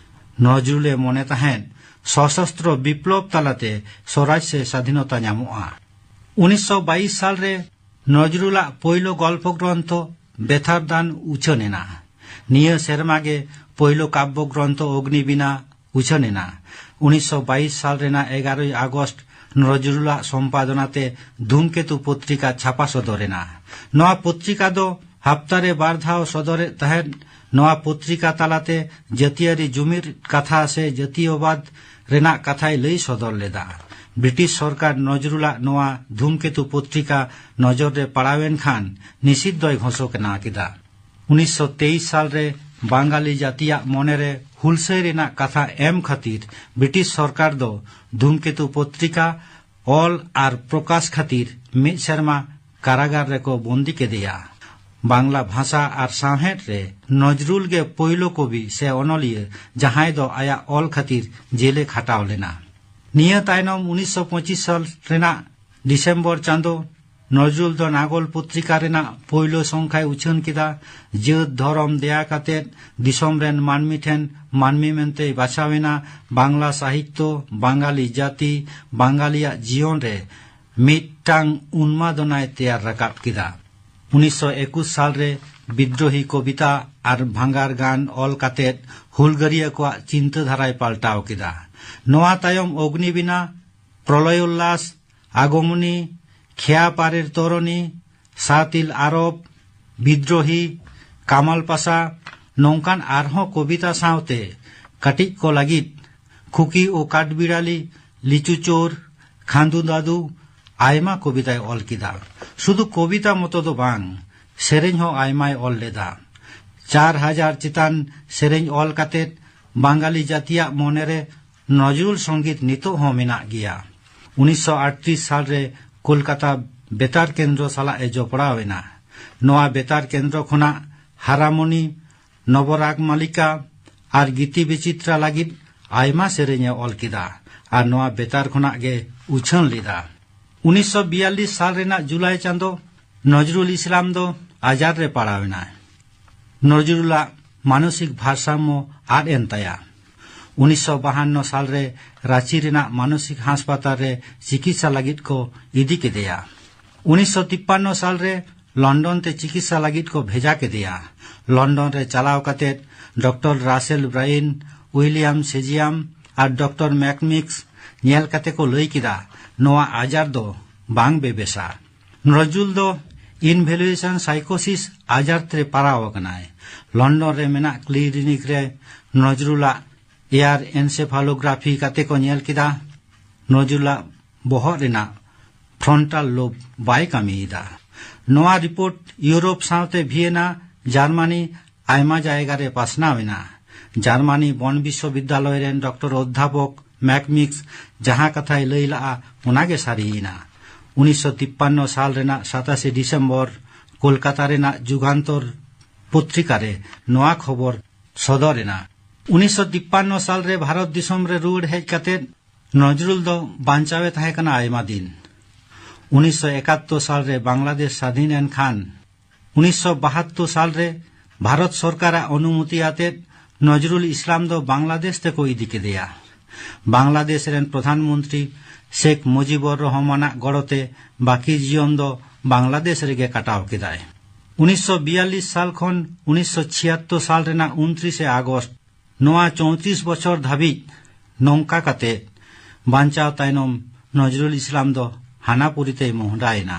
ᱱᱚᱡᱽᱨᱩᱞᱮ ᱢᱚᱱᱮ ᱛᱟᱦᱮᱸᱫ ᱥᱚᱥᱚᱥᱛᱨᱚ ᱵᱤᱯᱞᱚᱵ ᱛᱟᱞᱟᱛᱮ ᱥᱚᱨᱟᱡᱽ ᱥᱮ ᱥᱟᱫᱷᱤᱱᱚᱛᱟ ᱧᱟᱢᱚᱜᱼᱟ᱾ ᱩᱱᱤᱥᱥᱚ ᱵᱟᱭᱤᱥ ᱥᱟᱞ ᱨᱮ ᱱᱚᱡᱽᱨᱩᱞᱟᱜ ᱯᱳᱭᱞᱳ ᱜᱚᱞᱯᱷᱚ ᱜᱨᱚᱱᱛᱷᱚ ᱵᱮᱛᱷᱟᱨᱫᱟᱱ ᱩᱪᱷᱟᱹᱱ ᱮᱱᱟ᱾ ᱱᱤᱭᱟᱹ ᱥᱮᱨᱢᱟ ᱜᱮ ᱯᱳᱭᱞᱳ ᱠᱟᱵᱽᱵᱚ ᱜᱨᱚᱱᱛᱷᱚ ᱚᱜᱽᱱᱤᱵᱤᱱᱟ ᱩᱪᱷᱟᱹᱱ ᱮᱱᱟ᱾ ᱩᱱᱤᱥᱥᱚ ᱵᱟᱭᱤᱥ ᱥᱟᱞ ᱨᱮᱱᱟᱜ ᱮᱜᱟᱨᱚᱭ ᱟᱜᱚᱥᱴ ᱱᱚᱡᱽᱨᱩᱞᱟᱜ ᱥᱚᱢᱯᱟᱫᱚᱱᱟ ᱛᱮ ᱫᱷᱩᱢᱠᱮᱛᱩ ᱯᱚᱛᱨᱤᱠᱟ ᱪᱷᱟᱯᱟ ᱥᱚᱫᱚᱨ ᱮᱱᱟ᱾ ᱱᱚᱣᱟ ᱯᱚᱛᱨᱤᱠᱟ ᱫᱚ ᱦᱟᱯᱛᱟ ᱨᱮ ᱵᱟᱨ ᱫᱷᱟᱣ ᱥᱚᱫᱚᱨᱮᱫ ᱛᱟᱦᱮᱸᱫ᱾ ᱱᱚᱣᱟ ᱯᱚᱛᱨᱤᱠᱟ ᱛᱟᱞᱟᱛᱮ ᱡᱟᱹᱛᱤᱭᱟᱹᱨᱤ ᱡᱩᱢᱤᱫ ᱠᱟᱛᱷᱟ ᱥᱮ ᱡᱟᱹᱛᱤᱭᱚᱵᱟᱫ ᱨᱮᱱᱟᱜ ᱠᱟᱛᱷᱟᱭ ᱞᱟᱹᱭ ᱥᱚᱫᱚᱨ ᱞᱮᱫᱟ᱾ ᱵᱨᱤᱴᱤᱥ ᱥᱚᱨᱠᱟᱨ ᱱᱚᱡᱽᱨᱩᱞᱟᱜ ᱱᱚᱣᱟ ᱫᱷᱩᱢᱠᱮᱛᱩ ᱯᱚᱛᱨᱤᱠᱟ ᱱᱚᱡᱚᱨ ᱨᱮ ᱯᱟᱲᱟᱣᱮᱱ ᱠᱷᱟᱱ ᱱᱤᱥᱤᱫ ᱫᱚᱭ ᱜᱷᱳᱥᱚᱱᱟ ᱠᱮᱫᱟ᱾ ᱩᱱᱤᱥᱥᱚ ᱛᱮᱭᱤᱥ ᱥᱟᱞ ᱨᱮ ᱵᱟᱝᱜᱟᱞᱤ ᱡᱟᱹᱛᱤᱭᱟᱜ ᱢᱚᱱᱮᱨᱮ ᱦᱩᱞᱥᱟᱹᱭ ᱨᱮᱱᱟᱜ ᱠᱟᱛᱷᱟ ᱮᱢ ᱠᱷᱟᱹᱛᱤᱨ ᱵᱨᱤᱴᱤᱥ ᱥᱚᱨᱠᱟᱨ ᱫᱚ ᱫᱷᱩᱢᱠᱮᱛᱩ ᱯᱚᱛᱨᱤᱠᱟ ᱚᱞ ᱟᱨ ᱯᱨᱚᱠᱟᱥ ᱠᱷᱟᱹᱛᱤᱨ ᱢᱤᱫ ᱥᱮᱨᱢᱟ ᱠᱟᱨᱟᱜᱟᱨ ᱨᱮᱠᱚ ᱵᱚᱱᱫᱤ ᱠᱮᱫᱮᱭᱟ᱾ ᱵᱟᱝᱞᱟ ᱵᱷᱟᱥᱟ ᱟᱨ ᱥᱟᱶᱦᱮᱫ ᱨᱮ ᱱᱚᱡᱽᱨᱩᱞ ᱜᱮ ᱯᱳᱭᱞᱳ ᱠᱚᱵᱤ ᱥᱮ ᱚᱱᱚᱞᱤᱭᱟᱹ ᱡᱟᱦᱟᱸᱭ ᱫᱚ ᱟᱭᱟᱜ ᱚᱞ ᱠᱷᱟᱹᱛᱤᱨ ᱡᱮᱞᱮ ᱠᱷᱟᱴᱟᱣ ᱞᱮᱱᱟ᱾ ᱱᱤᱭᱟᱹ ᱛᱟᱭᱱᱚᱢ ᱩᱱᱤᱥᱥᱚ ᱯᱚᱸᱪᱤᱥ ᱥᱟᱞ ᱨᱮᱱᱟᱜ ᱰᱤᱥᱮᱢᱵᱚᱨ ᱪᱟᱸᱫᱚ ᱱᱚᱡᱽᱨᱩᱞ ᱫᱚ ᱱᱟᱜᱚᱞ ᱯᱚᱛᱨᱤᱠᱟ ᱨᱮᱱᱟᱜ ᱯᱳᱭᱞᱳ ᱥᱚᱝᱠᱷᱟᱭ ᱩᱪᱷᱟᱹᱱ ᱠᱮᱫᱟ᱾ ᱡᱟᱹᱛ ᱫᱷᱚᱨᱚᱢ ᱫᱮᱭᱟ ᱠᱟᱛᱮ ᱫᱤᱥᱚᱢ ᱨᱮᱱ ᱢᱟᱹᱱᱢᱤ ᱴᱷᱮᱱ ᱢᱟᱹᱱᱢᱤ ᱢᱮᱱᱛᱮᱭ ᱵᱟᱪᱷᱟᱣ ᱮᱱᱟ᱾ ᱵᱟᱝᱞᱟ ᱥᱟᱦᱤᱛᱛᱚ, ᱵᱟᱝᱜᱟᱞᱤ ᱡᱟᱹᱛᱤ, ᱵᱟᱝᱜᱟᱞᱤᱭᱟᱜ ᱡᱤᱭᱚᱱ ᱨᱮ ᱢᱤᱫᱴᱟᱝ ᱩᱱᱢᱟᱫᱚᱱᱟᱭ ᱛᱮᱭᱟᱨ ᱨᱟᱠᱟᱵ ᱠᱮᱫᱟ᱾ ᱩᱱᱤᱥᱥᱚ ᱮᱠᱩᱥ ᱥᱟᱞ ᱨᱮ ᱵᱤᱫᱽᱨᱳᱦᱤ ᱠᱚᱵᱤᱛᱟ ᱟᱨ ᱵᱷᱟᱸᱜᱟᱨ ᱜᱟᱱ ᱚᱞ ᱠᱟᱛᱮ ᱦᱩᱞᱜᱟᱹᱨᱤᱭᱟᱹ ᱠᱚᱣᱟᱜ ᱪᱤᱱᱛᱟᱹ ᱫᱷᱟᱨᱟᱭ ᱯᱟᱞᱴᱟᱣ ᱠᱮᱫᱟ᱾ ᱱᱚᱣᱟ ᱛᱟᱭᱚᱢ ᱚᱜᱽᱱᱤᱵᱤᱱᱟ, ᱯᱨᱚᱞᱚᱭᱳᱞᱞᱟᱥ, ᱟᱜᱚᱢᱚᱱᱤ, ᱠᱷᱮᱭᱟ ᱯᱟᱨᱮᱨ ᱛᱚᱨᱚᱱᱤ, ᱥᱟᱛᱤᱞ ᱟᱨᱚᱵ, ᱵᱤᱫᱽᱨᱳᱦᱤ, ᱠᱟᱢᱟᱞ ᱯᱟᱥᱟ, ᱱᱚᱝᱠᱟᱱ ᱟᱨᱦᱚᱸ ᱠᱚᱵᱤᱛᱟ ᱥᱟᱶᱛᱮ ᱠᱟᱹᱴᱤᱡ ᱠᱚ ᱞᱟᱹᱜᱤᱫ ᱠᱷᱩᱠᱤ ᱳ ᱠᱟᱴᱵᱤᱲᱟᱞᱤ, ᱞᱤᱪᱩ ᱪᱳᱨ, ᱠᱷᱟᱱᱫᱩ ᱫᱟᱫᱩ, ᱟᱭᱢᱟ ᱠᱚᱵᱤᱛᱟᱭ ᱚᱞ ᱠᱮᱫᱟ᱾ ᱥᱩᱫᱷᱩ ᱠᱚᱵᱤᱛᱟ ᱢᱚᱛᱚ ᱫᱚ ᱵᱟᱝ, ᱥᱮᱨᱮᱧ ᱦᱚᱸ ᱟᱭᱢᱟᱭ ᱚᱞ ᱞᱮᱫᱟ᱾ ᱪᱟᱨ ᱦᱟᱡᱟᱨ ᱪᱮᱛᱟᱱ ᱥᱮᱨᱮᱧ ᱚᱞ ᱠᱟᱛᱮ ᱵᱟᱝᱜᱟᱞᱤ ᱡᱟᱹᱛᱤᱭᱟᱜ ᱢᱚᱱᱮᱨᱮ ᱱᱚᱡᱨᱩᱞ ᱥᱚᱝᱜᱤᱛ ᱱᱤᱛᱚᱜ ᱦᱚᱸ ᱢᱮᱱᱟᱜ ᱜᱮᱭᱟ᱾ ᱩᱱᱤᱥᱥᱚ ᱟᱴᱛᱨᱤᱥ ᱥᱟᱞ ᱨᱮ ᱠᱳᱞᱠᱟᱛᱟ ᱵᱮᱛᱟᱨ ᱠᱮᱱᱫᱨᱚ ᱥᱟᱞᱟᱜ ᱮ ᱡᱚᱯᱲᱟᱣ ᱮᱱᱟ᱾ ᱱᱚᱣᱟ ᱵᱮᱛᱟᱨ ᱠᱮᱱᱫᱨᱚ ᱠᱷᱚᱱᱟᱜ ᱦᱟᱨᱟᱢᱚᱱᱤ, ᱱᱚᱵᱚᱨᱟᱜᱽ ᱢᱟᱞᱤᱠᱟ ᱟᱨ ᱜᱤᱛᱤ ᱵᱤᱪᱤᱛᱨᱟ ᱞᱟᱹᱜᱤᱫ ᱟᱭᱢᱟ ᱥᱮᱨᱮᱧ ᱮ ᱚᱞ ᱠᱮᱫᱟ ᱟᱨ ᱱᱚᱣᱟ ᱵᱮᱛᱟᱨ ᱠᱷᱚᱱᱟᱜ ᱜᱮ ᱩᱪᱷᱟᱹᱱ ᱞᱮᱫᱟ᱾ ᱩᱱᱤᱥᱥᱚ ᱵᱤᱭᱟᱞᱞᱤᱥ ᱥᱟᱞ ᱨᱮᱱᱟᱜ ᱡᱩᱞᱟᱭ ᱪᱟᱸᱫᱚ ᱱᱚᱡᱨᱩᱞ ᱤᱥᱞᱟᱢ ᱫᱚ ᱟᱡᱟᱨ ᱨᱮ ᱯᱟᱲᱟᱣ ᱮᱱᱟᱭ᱾ ᱱᱚᱡᱨᱩᱞᱟᱜ ᱢᱟᱱᱚᱥᱤᱠ ᱵᱷᱟᱨᱥᱟᱢᱢᱚ ᱟᱫ ᱮᱱ ᱛᱟᱭᱟ᱾ ᱩᱱᱤᱥᱥᱚ ᱵᱟᱦᱟᱱᱱᱚ ᱥᱟᱞ ᱨᱮ ᱨᱟᱸᱪᱤ ᱨᱮᱱᱟᱜ ᱢᱟᱱᱚᱥᱤᱠ ᱦᱟᱥᱯᱟᱛᱟᱞ ᱨᱮ ᱪᱤᱠᱤᱛᱥᱟ ᱞᱟᱹᱜᱤᱫ ᱠᱚ ᱤᱫᱤ ᱠᱮᱫᱮᱭᱟ᱾ ᱩᱱᱤᱥᱥᱚ ᱛᱤᱯᱯᱟᱱᱱᱚ ᱥᱟᱞ ᱨᱮ ᱞᱚᱱᱰᱚᱱ ᱛᱮ ᱪᱤᱠᱤᱛᱥᱟ ᱞᱟᱹᱜᱤᱫ ᱠᱚ ᱵᱷᱮᱡᱟ ᱠᱮᱫᱮᱭᱟ᱾ ᱞᱚᱱᱰᱚᱱ ᱨᱮ ᱪᱟᱞᱟᱣ ᱠᱟᱛᱮ ᱰᱚᱠᱴᱚᱨ ᱨᱟᱥᱮᱞ ᱵᱨᱟᱭᱤᱱ, ᱩᱭᱞᱤᱭᱟᱢ ᱥᱮᱡᱤᱭᱟᱢ ᱟᱨ ᱰᱚᱠᱴᱚᱨ ᱢᱮᱠᱢᱤᱠᱥ ᱧᱮᱞ ᱠᱟᱛᱮ ᱠᱚ ᱞᱟᱹᱭ ᱠᱮᱫᱟ, "ᱱᱚᱣᱟ ᱟᱡᱟᱨ ᱫᱚ ᱵᱟᱝ ᱵᱮᱵᱮᱥᱟ᱾" ᱱᱚᱡᱨᱩᱞ ᱫᱚ ᱤᱱᱵᱷᱮᱞᱩᱭᱮᱥᱚᱱ ᱥᱟᱭᱠᱳᱥᱤᱥ ᱟᱡᱟᱨ ᱛᱮ ᱯᱟᱲᱟᱣ ᱟᱠᱟᱱᱟᱭ᱾ ᱞᱚᱱᱰᱚᱱ ᱨᱮ ᱢᱮᱱᱟᱜ ᱠᱞᱤᱱᱤᱠ ᱨᱮ ᱱᱚᱡᱨᱩᱞᱟᱜ ᱮᱭᱟᱨ ᱮᱱᱥᱮᱯᱷᱟᱞᱳᱜᱨᱟᱯᱷᱤ ᱠᱟᱛᱮ ᱠᱚ ᱧᱮᱞ ᱠᱮᱫᱟ, ᱱᱚᱡᱨᱩᱞᱟᱜ ᱵᱚᱦᱚᱜ ᱨᱮᱱᱟᱜ ᱯᱷᱨᱚᱱᱴᱟᱞ ᱞᱳᱵ ᱵᱟᱭ ᱠᱟᱹᱢᱤᱭᱮᱫᱟ᱾ ᱱᱚᱣᱟ ᱨᱤᱯᱳᱨᱴ ᱤᱭᱩᱨᱳᱯ ᱥᱟᱶᱛᱮ ᱵᱷᱤᱭᱮᱱᱟ, ᱡᱟᱨᱢᱟᱱᱤ ᱟᱭᱢᱟ ᱡᱟᱭᱜᱟ ᱨᱮ ᱯᱟᱥᱱᱟᱣ ᱮᱱᱟ᱾ ᱡᱟᱨᱢᱟᱱᱤ ᱵᱚᱱ ᱵᱤᱥᱥᱚᱵᱤᱫᱽᱫᱟᱞᱚᱭ ᱨᱮᱱ ᱰᱚᱠᱴᱚᱨ ᱚᱫᱽᱫᱷᱟᱯᱚᱠ ᱢᱮᱠᱢᱤᱠᱥ ᱡᱟᱦᱟᱸ ᱠᱟᱛᱷᱟᱭ ᱞᱟᱹᱭ ᱞᱟᱜᱼᱟ, ᱚᱱᱟᱜᱮ ᱥᱟᱹᱨᱤᱭᱮᱱᱟ᱾ ᱩᱱᱤᱥᱥᱚ ᱛᱤᱯᱯᱟᱱᱱᱚ ᱥᱟᱞ ᱨᱮᱱᱟᱜ ᱥᱟᱛᱟᱥᱮ ᱰᱤᱥᱮᱢᱵᱚᱨ ᱠᱳᱞᱠᱟᱛᱟ ᱨᱮᱱᱟᱜ ᱡᱩᱜᱟᱱᱛᱚᱨ ᱯᱚᱛᱨᱤᱠᱟ ᱨᱮ ᱱᱚᱣᱟ ᱠᱷᱚᱵᱚᱨ ᱥᱚᱫᱚᱨ ᱮᱱᱟ᱾ ᱩᱱᱤᱥᱥᱚ ᱛᱤᱯᱯᱟᱱᱱᱚ ᱥᱟᱞ ᱨᱮ ᱵᱷᱟᱨᱚᱛ ᱫᱤᱥᱚᱢ ᱨᱮ ᱨᱩᱣᱟᱹᱲ ᱦᱮᱡ ᱠᱟᱛᱮ ᱱᱚᱡᱨᱩᱞ ᱫᱚ ᱵᱟᱧᱪᱟᱣ ᱮ ᱛᱟᱦᱮᱸ ᱠᱟᱱᱟ ᱟᱭᱢᱟ ᱫᱤᱱ᱾ ᱩᱱᱤᱥᱥᱚ ᱮᱠᱟᱛᱛᱳᱨ ᱥᱟᱞ ᱨᱮ ᱵᱟᱝᱞᱟᱫᱮᱥ ᱥᱟᱫᱷᱤᱱ ᱮᱱ ᱠᱷᱟᱱ, ᱩᱱᱤᱥᱥᱚ ᱵᱟᱦᱟᱛᱛᱳᱨ ᱥᱟᱞ ᱨᱮ ᱵᱷᱟᱨᱚᱛ ᱥᱚᱨᱠᱟᱨᱟᱜ ᱚᱱᱩᱢᱚᱛᱤ ᱟᱛᱮ ᱱᱚᱡᱨᱩᱞ ᱤᱥᱞᱟᱢ ᱫᱚ ᱵᱟᱝᱞᱟᱫᱮᱥ ᱛᱮᱠᱚ ᱤᱫᱤ ᱠᱮᱫᱮᱭᱟ᱾ ᱵᱟᱝᱞᱟᱫᱮᱥ ᱨᱮᱱ ᱯᱨᱚᱫᱷᱟᱱ ᱢᱚᱱᱛᱨᱤ ᱥᱮᱠ ᱢᱩᱡᱤᱵᱩᱨ ᱨᱚᱦᱢᱟᱱᱟᱜ ᱜᱚᱲᱚᱛᱮ ᱵᱟᱹᱠᱤ ᱡᱤᱭᱚᱱ ᱫᱚ ᱵᱟᱝᱞᱟᱫᱮᱥ ᱨᱮᱜᱮ ᱠᱟᱴᱟᱣ ᱠᱮᱫᱟᱭ᱾ ᱩᱱᱤᱥᱥᱚ ᱵᱤᱭᱟᱞᱞᱤᱥ ᱥᱟᱞ ᱠᱷᱚᱱ ᱩᱱᱤᱥᱥᱚ ᱪᱷᱤᱭᱟᱛᱛᱳᱨ ᱥᱟᱞ ᱨᱮᱱᱟᱜ ᱩᱱᱛᱨᱤᱥᱮ ᱟᱜᱚᱥᱴ, ᱱᱚᱣᱟ ᱪᱳᱭᱛᱨᱤᱥ ᱵᱚᱪᱷᱚᱨ ᱫᱷᱟᱹᱵᱤᱡ ᱱᱚᱝᱠᱟ ᱠᱟᱛᱮ ᱵᱟᱧᱪᱟᱣ ᱛᱟᱭᱱᱚᱢ ᱱᱚᱡᱨᱩᱞ ᱤᱥᱞᱟᱢ ᱫᱚ ᱦᱟᱱᱟᱯᱩᱨᱤ ᱛᱮᱭ ᱢᱚᱦᱰᱟᱭᱮᱱᱟ᱾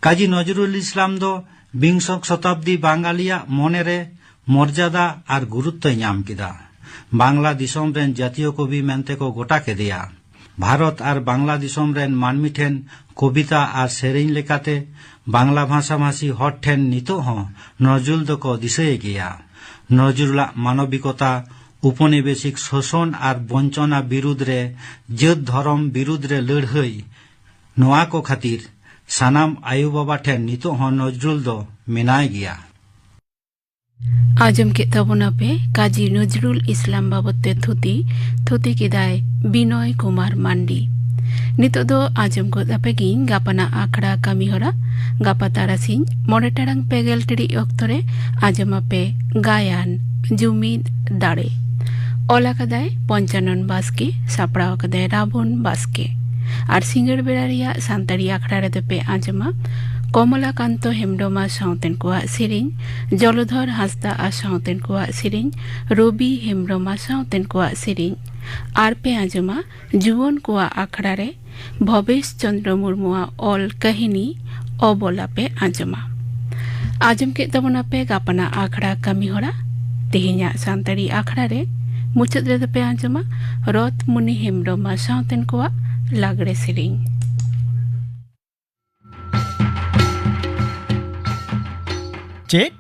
ᱠᱟᱡᱤ ᱱᱚᱡᱨᱩᱞ ᱤᱥᱞᱟᱢ ᱫᱚ ᱵᱤᱝᱥᱚ ᱥᱚᱛᱟᱵᱫᱤ ᱵᱟᱝᱜᱟᱞᱤᱭᱟᱜ ᱢᱚᱱᱮᱨᱮ ᱢᱚᱨᱡᱟᱫᱟ ᱟᱨ ᱜᱩᱨᱩᱛᱛᱚᱭ ᱧᱟᱢ ᱠᱮᱫᱟ᱾ ᱵᱟᱝᱞᱟ ᱫᱤᱥᱚᱢ ᱨᱮᱱ ᱡᱟᱹᱛᱤᱭᱚ ᱠᱚᱵᱤ ᱢᱮᱱᱛᱮ ᱠᱚ ᱜᱚᱴᱟ ᱠᱮᱫᱮᱭᱟ᱾ ᱵᱷᱟᱨᱚᱛ ᱟᱨ ᱵᱟᱝᱞᱟ ᱫᱤᱥᱚᱢ ᱨᱮᱱ ᱢᱟᱹᱱᱢᱤ ᱴᱷᱮᱱ ᱠᱚᱵᱤᱛᱟ ᱟᱨ ᱥᱮᱨᱮᱧ ᱞᱮᱠᱟᱛᱮ ᱵᱟᱝᱞᱟ ᱵᱷᱟᱥᱟᱵᱷᱟᱥᱤ ᱦᱚᱲ ᱴᱷᱮᱱ ᱱᱤᱛᱚᱜ ᱦᱚᱸ ᱱᱚᱡᱨᱩᱞ ᱫᱚᱠᱚ ᱫᱤᱥᱟᱹᱭᱮ ᱜᱮᱭᱟ᱾ ᱱᱚᱡᱨᱩᱞᱟᱜ ᱢᱟᱱᱚᱵᱤᱠᱚᱛᱟ, ᱩᱯᱚᱱᱤᱵᱮᱥᱤᱠ ᱥᱳᱥᱚᱱ ᱟᱨ ᱵᱚᱧᱪᱚᱱᱟ ᱵᱤᱨᱩᱫᱽ ᱨᱮ, ᱡᱟᱹᱛ ᱫᱷᱚᱨᱚᱢ ᱵᱤᱨᱩᱫᱽ ᱨᱮ ᱞᱟᱹᱲᱦᱟᱹᱭ, ᱱᱚᱣᱟ ᱠᱚ ᱠᱷᱟᱹᱛᱤᱨ ᱥᱟᱱᱟᱢ ᱟᱭᱳ ᱵᱟᱵᱟ ᱴᱷᱮᱱ ᱱᱤᱛᱚᱜ ᱦᱚᱸ ᱱᱚᱡᱨᱩᱞ ᱫᱚ ᱢᱮᱱᱟᱭ ᱜᱮᱭᱟ᱾ ᱟᱸᱡᱚᱢ ᱠᱮᱫ ᱛᱟᱵᱚᱱᱟᱯᱮ ᱠᱟᱡᱤ ᱱᱚᱡᱨᱩᱞ ᱤᱥᱞᱟᱢ ᱵᱟᱵᱚᱛ ᱛᱮ ᱛᱷᱩᱛᱤ᱾ ᱛᱷᱩᱛᱤ ᱠᱮᱫᱟᱭ ᱵᱤᱱᱚᱭ ᱠᱩᱢᱟᱨ ᱢᱟᱱᱰᱤ᱾ ᱱᱤᱛᱚᱜ ᱫᱚ ᱟᱸᱡᱚᱢ ᱜᱚᱫ ᱟᱯᱮ ᱜᱤᱧ ᱜᱟᱯᱟᱱᱟᱜ ᱟᱠᱷᱲᱟ ᱠᱟᱹᱢᱤ ᱦᱚᱨᱟ᱾ ᱜᱟᱯᱟ ᱛᱟᱨᱟᱥᱤᱧ ᱢᱚᱬᱮ ᱴᱟᱲᱟᱝ ᱯᱮ ᱜᱮᱞ ᱴᱤᱲᱤᱡ ᱚᱠᱛᱚ ᱨᱮ ᱟᱸᱡᱚᱢ ᱟᱯᱮ ᱜᱟᱭᱟᱱ ᱡᱩᱢᱤᱫ ᱫᱟᱲᱮ᱾ ᱚᱞ ᱟᱠᱟᱫᱟᱭ ᱯᱚᱧᱪᱟᱱᱚᱱ ᱵᱟᱥᱠᱮ, ᱥᱟᱯᱲᱟᱣ ᱟᱠᱟᱫᱟᱭ ᱨᱟᱵᱚᱱ ᱵᱟᱥᱠᱮ᱾ ᱟᱨ ᱥᱤᱸᱜᱟᱹᱲ ᱵᱮᱲᱟ ᱨᱮᱭᱟᱜ ᱥᱟᱱᱛᱟᱲᱤ ᱟᱠᱷᱲᱟ ᱨᱮᱫᱚ ᱯᱮ ᱟᱸᱡᱚᱢᱟ ᱠᱚᱢᱚᱞᱟ ᱠᱟᱱᱛᱚ ᱦᱮᱢᱵᱽᱨᱚᱢ ᱟᱨ ᱥᱟᱶᱛᱮᱱ ᱠᱚᱣᱟᱜ ᱥᱮᱨᱮᱧ, ᱡᱚᱞᱚᱫᱷᱚᱨ ᱦᱟᱸᱥᱫᱟ ᱟᱨ ᱥᱟᱶᱛᱮᱱ ᱠᱚᱣᱟᱜ ᱥᱮᱨᱮᱧ, ᱨᱚᱵᱤ ᱦᱮᱢᱵᱽᱨᱚᱢ ᱟᱨ ᱥᱟᱶᱛᱮᱱ ᱠᱚᱣᱟᱜ ᱥᱮᱨᱮᱧ᱾ ᱟᱨ ᱯᱮ ᱟᱸᱡᱚᱢᱟ ᱡᱩᱣᱟᱹᱱ ᱠᱚᱣᱟᱜ ᱟᱠᱷᱲᱟ ᱨᱮ ᱵᱷᱚᱵᱮᱥ ᱪᱚᱸᱫᱽᱨᱚ ᱢᱩᱨᱢᱩᱣᱟᱜ ᱚᱞ ᱠᱟᱹᱦᱱᱤ ᱚᱵᱚᱞᱟ ᱯᱮ ᱟᱸᱡᱚᱢᱟ᱾ ᱟᱸᱡᱚᱢ ᱠᱮᱫ ᱛᱟᱵᱚᱱᱟᱯᱮ ᱜᱟᱯᱟᱱᱟᱜ ᱟᱠᱷᱲᱟ ᱠᱟᱹᱢᱤ ᱦᱚᱨᱟ᱾ ᱛᱮᱦᱮᱧᱟᱜ ᱥᱟᱱᱛᱟᱲᱤ ᱟᱠᱷᱲᱟ ᱨᱮ ᱢᱩᱪᱟᱹᱫ ᱨᱮᱫᱚ ᱯᱮ ᱟᱸᱡᱚᱢᱟ ᱨᱚᱛ ᱢᱩᱱᱤ ᱦᱮᱢᱵᱽᱨᱚᱢ ᱟᱨ ᱥᱟᱶᱛᱮᱱ ᱠᱚᱣᱟᱜ ᱞᱟᱜᱽᱲᱮ ᱥᱮᱨᱮᱧ᱾ ᱪᱮᱫ?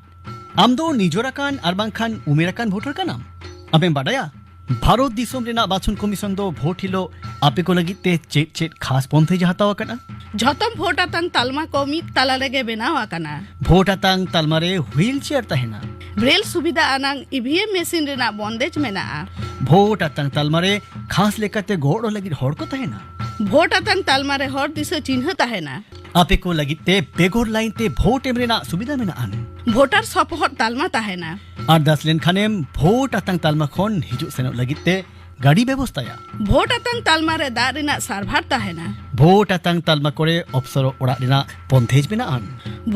ᱟᱢ ᱫᱚ ᱱᱤᱡᱚᱨ ᱟᱠᱟᱱ ᱟᱨ ᱵᱟᱝᱠᱷᱟᱱ ᱩᱢᱮᱨ ᱟᱠᱟᱱ ᱵᱷᱳᱴᱟᱨ ᱠᱟᱱᱟᱢ? ᱟᱢᱮᱢ ᱵᱟᱰᱟᱭᱟ, ᱵᱷᱟᱨᱚᱛ ᱫᱤᱥᱚᱢ ᱨᱮᱱᱟᱜ ᱵᱟᱪᱷᱚᱱ ᱠᱚᱢᱤᱥᱚᱱ ᱫᱚ ᱵᱷᱳᱴ ᱦᱤᱞᱳᱜ ᱟᱯᱮ ᱠᱚ ᱞᱟᱹᱜᱤᱫ ᱛᱮ ᱪᱮᱫ ᱪᱮᱫ ᱠᱷᱟᱥ ᱯᱚᱱᱛᱷᱟᱭ ᱦᱟᱛᱟᱣ ᱟᱠᱟᱫᱼᱟ? ᱡᱷᱚᱛᱚᱢ ᱵᱷᱳᱴ ᱟᱛᱟᱝ ᱛᱟᱞᱢᱟ ᱠᱚ ᱢᱤᱫ ᱛᱟᱞᱟ ᱨᱮᱜᱮ ᱵᱮᱱᱟᱣ ᱟᱠᱟᱱᱟ᱾ ᱵᱷᱳᱴ ᱟᱛᱟᱝ ᱛᱟᱞᱢᱟ ᱨᱮ ᱦᱩᱭᱤᱞ ᱪᱮᱭᱟᱨ ᱛᱟᱦᱮᱱᱟ᱾ ᱵᱨᱮᱞ ᱥᱩᱵᱤᱫᱷᱟ ᱟᱱᱟᱝ ᱤ ᱵᱷᱤ ᱮᱢ ᱢᱮᱥᱤᱱ ᱨᱮᱱᱟᱜ ᱵᱚᱱᱫᱮᱡ ᱢᱮᱱᱟᱜᱼᱟ᱾ ᱵᱷᱳᱴ ᱟᱛᱟᱝ ᱛᱟᱞᱢᱟ ᱨᱮ ᱠᱷᱟᱥ ᱞᱮᱠᱟᱛᱮ ᱜᱚᱲᱚ ᱞᱟᱹᱜᱤᱫ ᱦᱚᱲ ᱠᱚ ᱛᱟᱦᱮᱱᱟ᱾ ᱵᱷᱳᱴ ᱟᱛᱟᱝ ᱛᱟᱞᱢᱟ ᱨᱮ ᱦᱚᱲ ᱫᱤᱥᱟᱹ ᱪᱤᱱᱦᱟᱹ ᱛᱟᱦᱮᱱᱟ᱾ ᱟᱯᱮ ᱠᱚ ᱞᱟᱹᱜᱤᱫ ᱛᱮ ᱵᱮᱜᱚᱨ ᱞᱟᱭᱤᱱ ᱛᱮ ᱵᱷᱳᱴ ᱮᱢ ᱨᱮᱱᱟᱜ ᱥᱩᱵᱤᱫᱷᱟ ᱢᱮᱱᱟᱜᱼᱟ᱾ ᱵᱷᱳᱴᱟᱨ ᱥᱚᱯᱚᱦᱚᱫ ᱛᱟᱞᱢᱟ ᱛᱟᱦᱮᱱᱟ᱾ ᱟᱨᱫᱟᱥ ᱞᱮᱱᱠᱷᱟᱱᱮᱢ ᱵᱷᱳᱴ ᱟᱛᱟᱝ ᱛᱟᱞᱢᱟ ᱠᱷᱚᱱ ᱦᱤᱡᱩᱜ ᱥᱮᱱᱚᱜ ᱞᱟᱹᱜᱤᱫ ᱛᱮ ᱜᱟᱹᱰᱤ ᱵᱮᱵᱚᱥᱛᱷᱟᱭᱟ᱾ ᱵᱷᱳᱴ ᱟᱛᱟᱝ ᱛᱟᱞᱢᱟ ᱨᱮ ᱫᱟᱜ ᱨᱮᱱᱟᱜ ᱥᱟᱨᱵᱷᱟᱨ ᱛᱟᱦᱮᱱᱟ᱾ ᱵᱷᱳᱴ ᱟᱛᱟᱝ ᱛᱟᱞᱢᱟ ᱠᱚᱨᱮ ᱚᱯᱥᱚᱨᱚᱜ ᱚᱲᱟᱜ ᱨᱮᱱᱟᱜ ᱵᱚᱱᱫᱷᱮᱡᱽ ᱢᱮᱱᱟᱜᱼᱟ᱾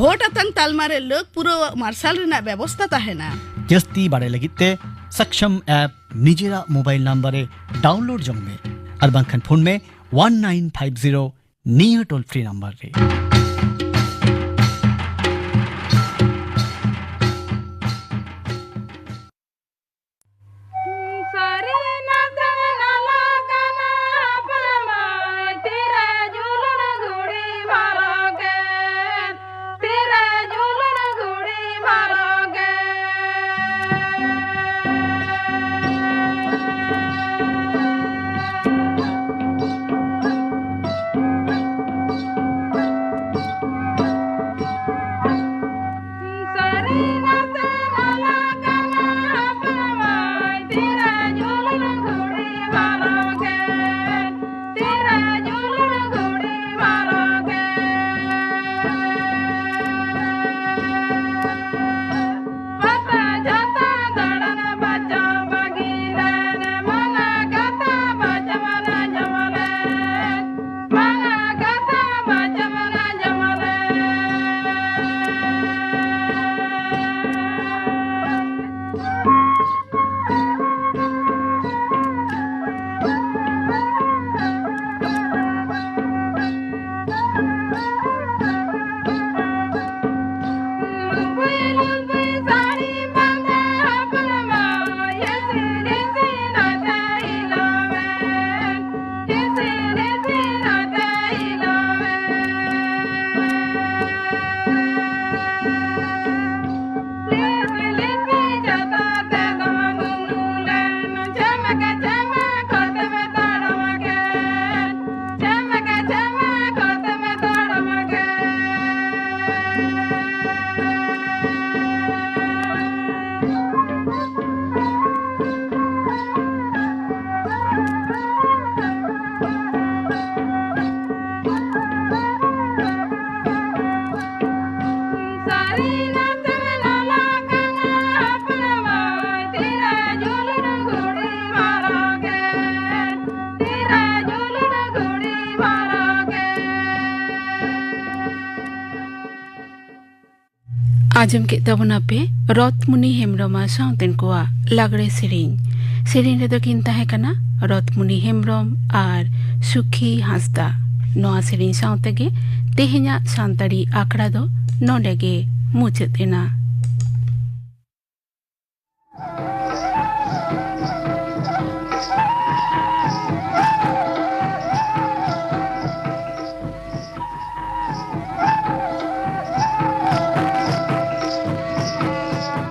ᱵᱷᱳᱴ ᱟᱛᱟᱝ ᱛᱟᱞᱢᱟ ᱨᱮ ᱞᱟᱹᱠ ᱯᱩᱨᱟᱹᱣᱟᱜ ᱢᱟᱨᱥᱟᱞ ᱨᱮᱱᱟᱜ ᱵᱮᱵᱚᱥᱛᱷᱟ ᱛᱟᱦᱮᱱᱟ᱾ ᱡᱟᱹᱥᱛᱤ ᱵᱟᱲᱟᱭ ᱞᱟᱹᱜᱤᱫ ᱛᱮ ᱥᱟᱠᱥᱟᱢ ᱟᱯ ᱱᱤᱡᱮᱨᱟᱜ ᱢᱳᱵᱟᱭᱤᱞ ᱱᱟᱢᱵᱟᱨ ᱨᱮ ᱰᱟᱣᱩᱱᱞᱳᱰ ᱡᱚᱝ ᱢᱮ ᱟᱨ ᱵᱟᱝᱠᱷᱟᱱ ᱯᱷᱳᱱ ᱢᱮ ᱚᱣᱟᱱ ᱱᱟᱭᱤᱱ ᱯᱷᱟᱭᱤᱵᱷ ᱡᱤᱨᱳ ᱱᱤᱭᱟᱹ ᱴᱳᱞ ᱯᱷᱨᱤ ᱱᱟᱢᱵᱟᱨ ᱨᱮ᱾ ᱟᱸᱡᱚᱢ ᱠᱮᱫ ᱛᱟᱵᱚᱱᱟ ᱯᱮ ᱨᱚᱛᱢᱩᱱᱤ ᱦᱮᱢᱵᱨᱚᱢ ᱟᱨ ᱥᱟᱶᱛᱮᱱ ᱠᱚᱣᱟᱜ ᱞᱟᱜᱽᱲᱮ ᱥᱮᱨᱮᱧ᱾ ᱥᱮᱨᱮᱧ ᱨᱮᱫᱚ ᱠᱤᱱ ᱛᱟᱦᱮᱸ ᱠᱟᱱᱟ ᱨᱚᱛᱢᱩᱱᱤ ᱦᱮᱢᱵᱨᱚᱢ ᱟᱨ ᱥᱩᱠᱷᱤ ᱦᱟᱸᱥᱫᱟ᱾ ᱱᱚᱣᱟ ᱥᱮᱨᱮᱧ ᱥᱟᱶ ᱛᱮᱜᱮ ᱛᱮᱦᱮᱧᱟᱜ ᱥᱟᱱᱛᱟᱲᱤ ᱟᱠᱷᱲᱟ ᱫᱚ ᱱᱚᱰᱮ ᱜᱮ ᱢᱩᱪᱟᱹᱫ ᱮᱱᱟ᱾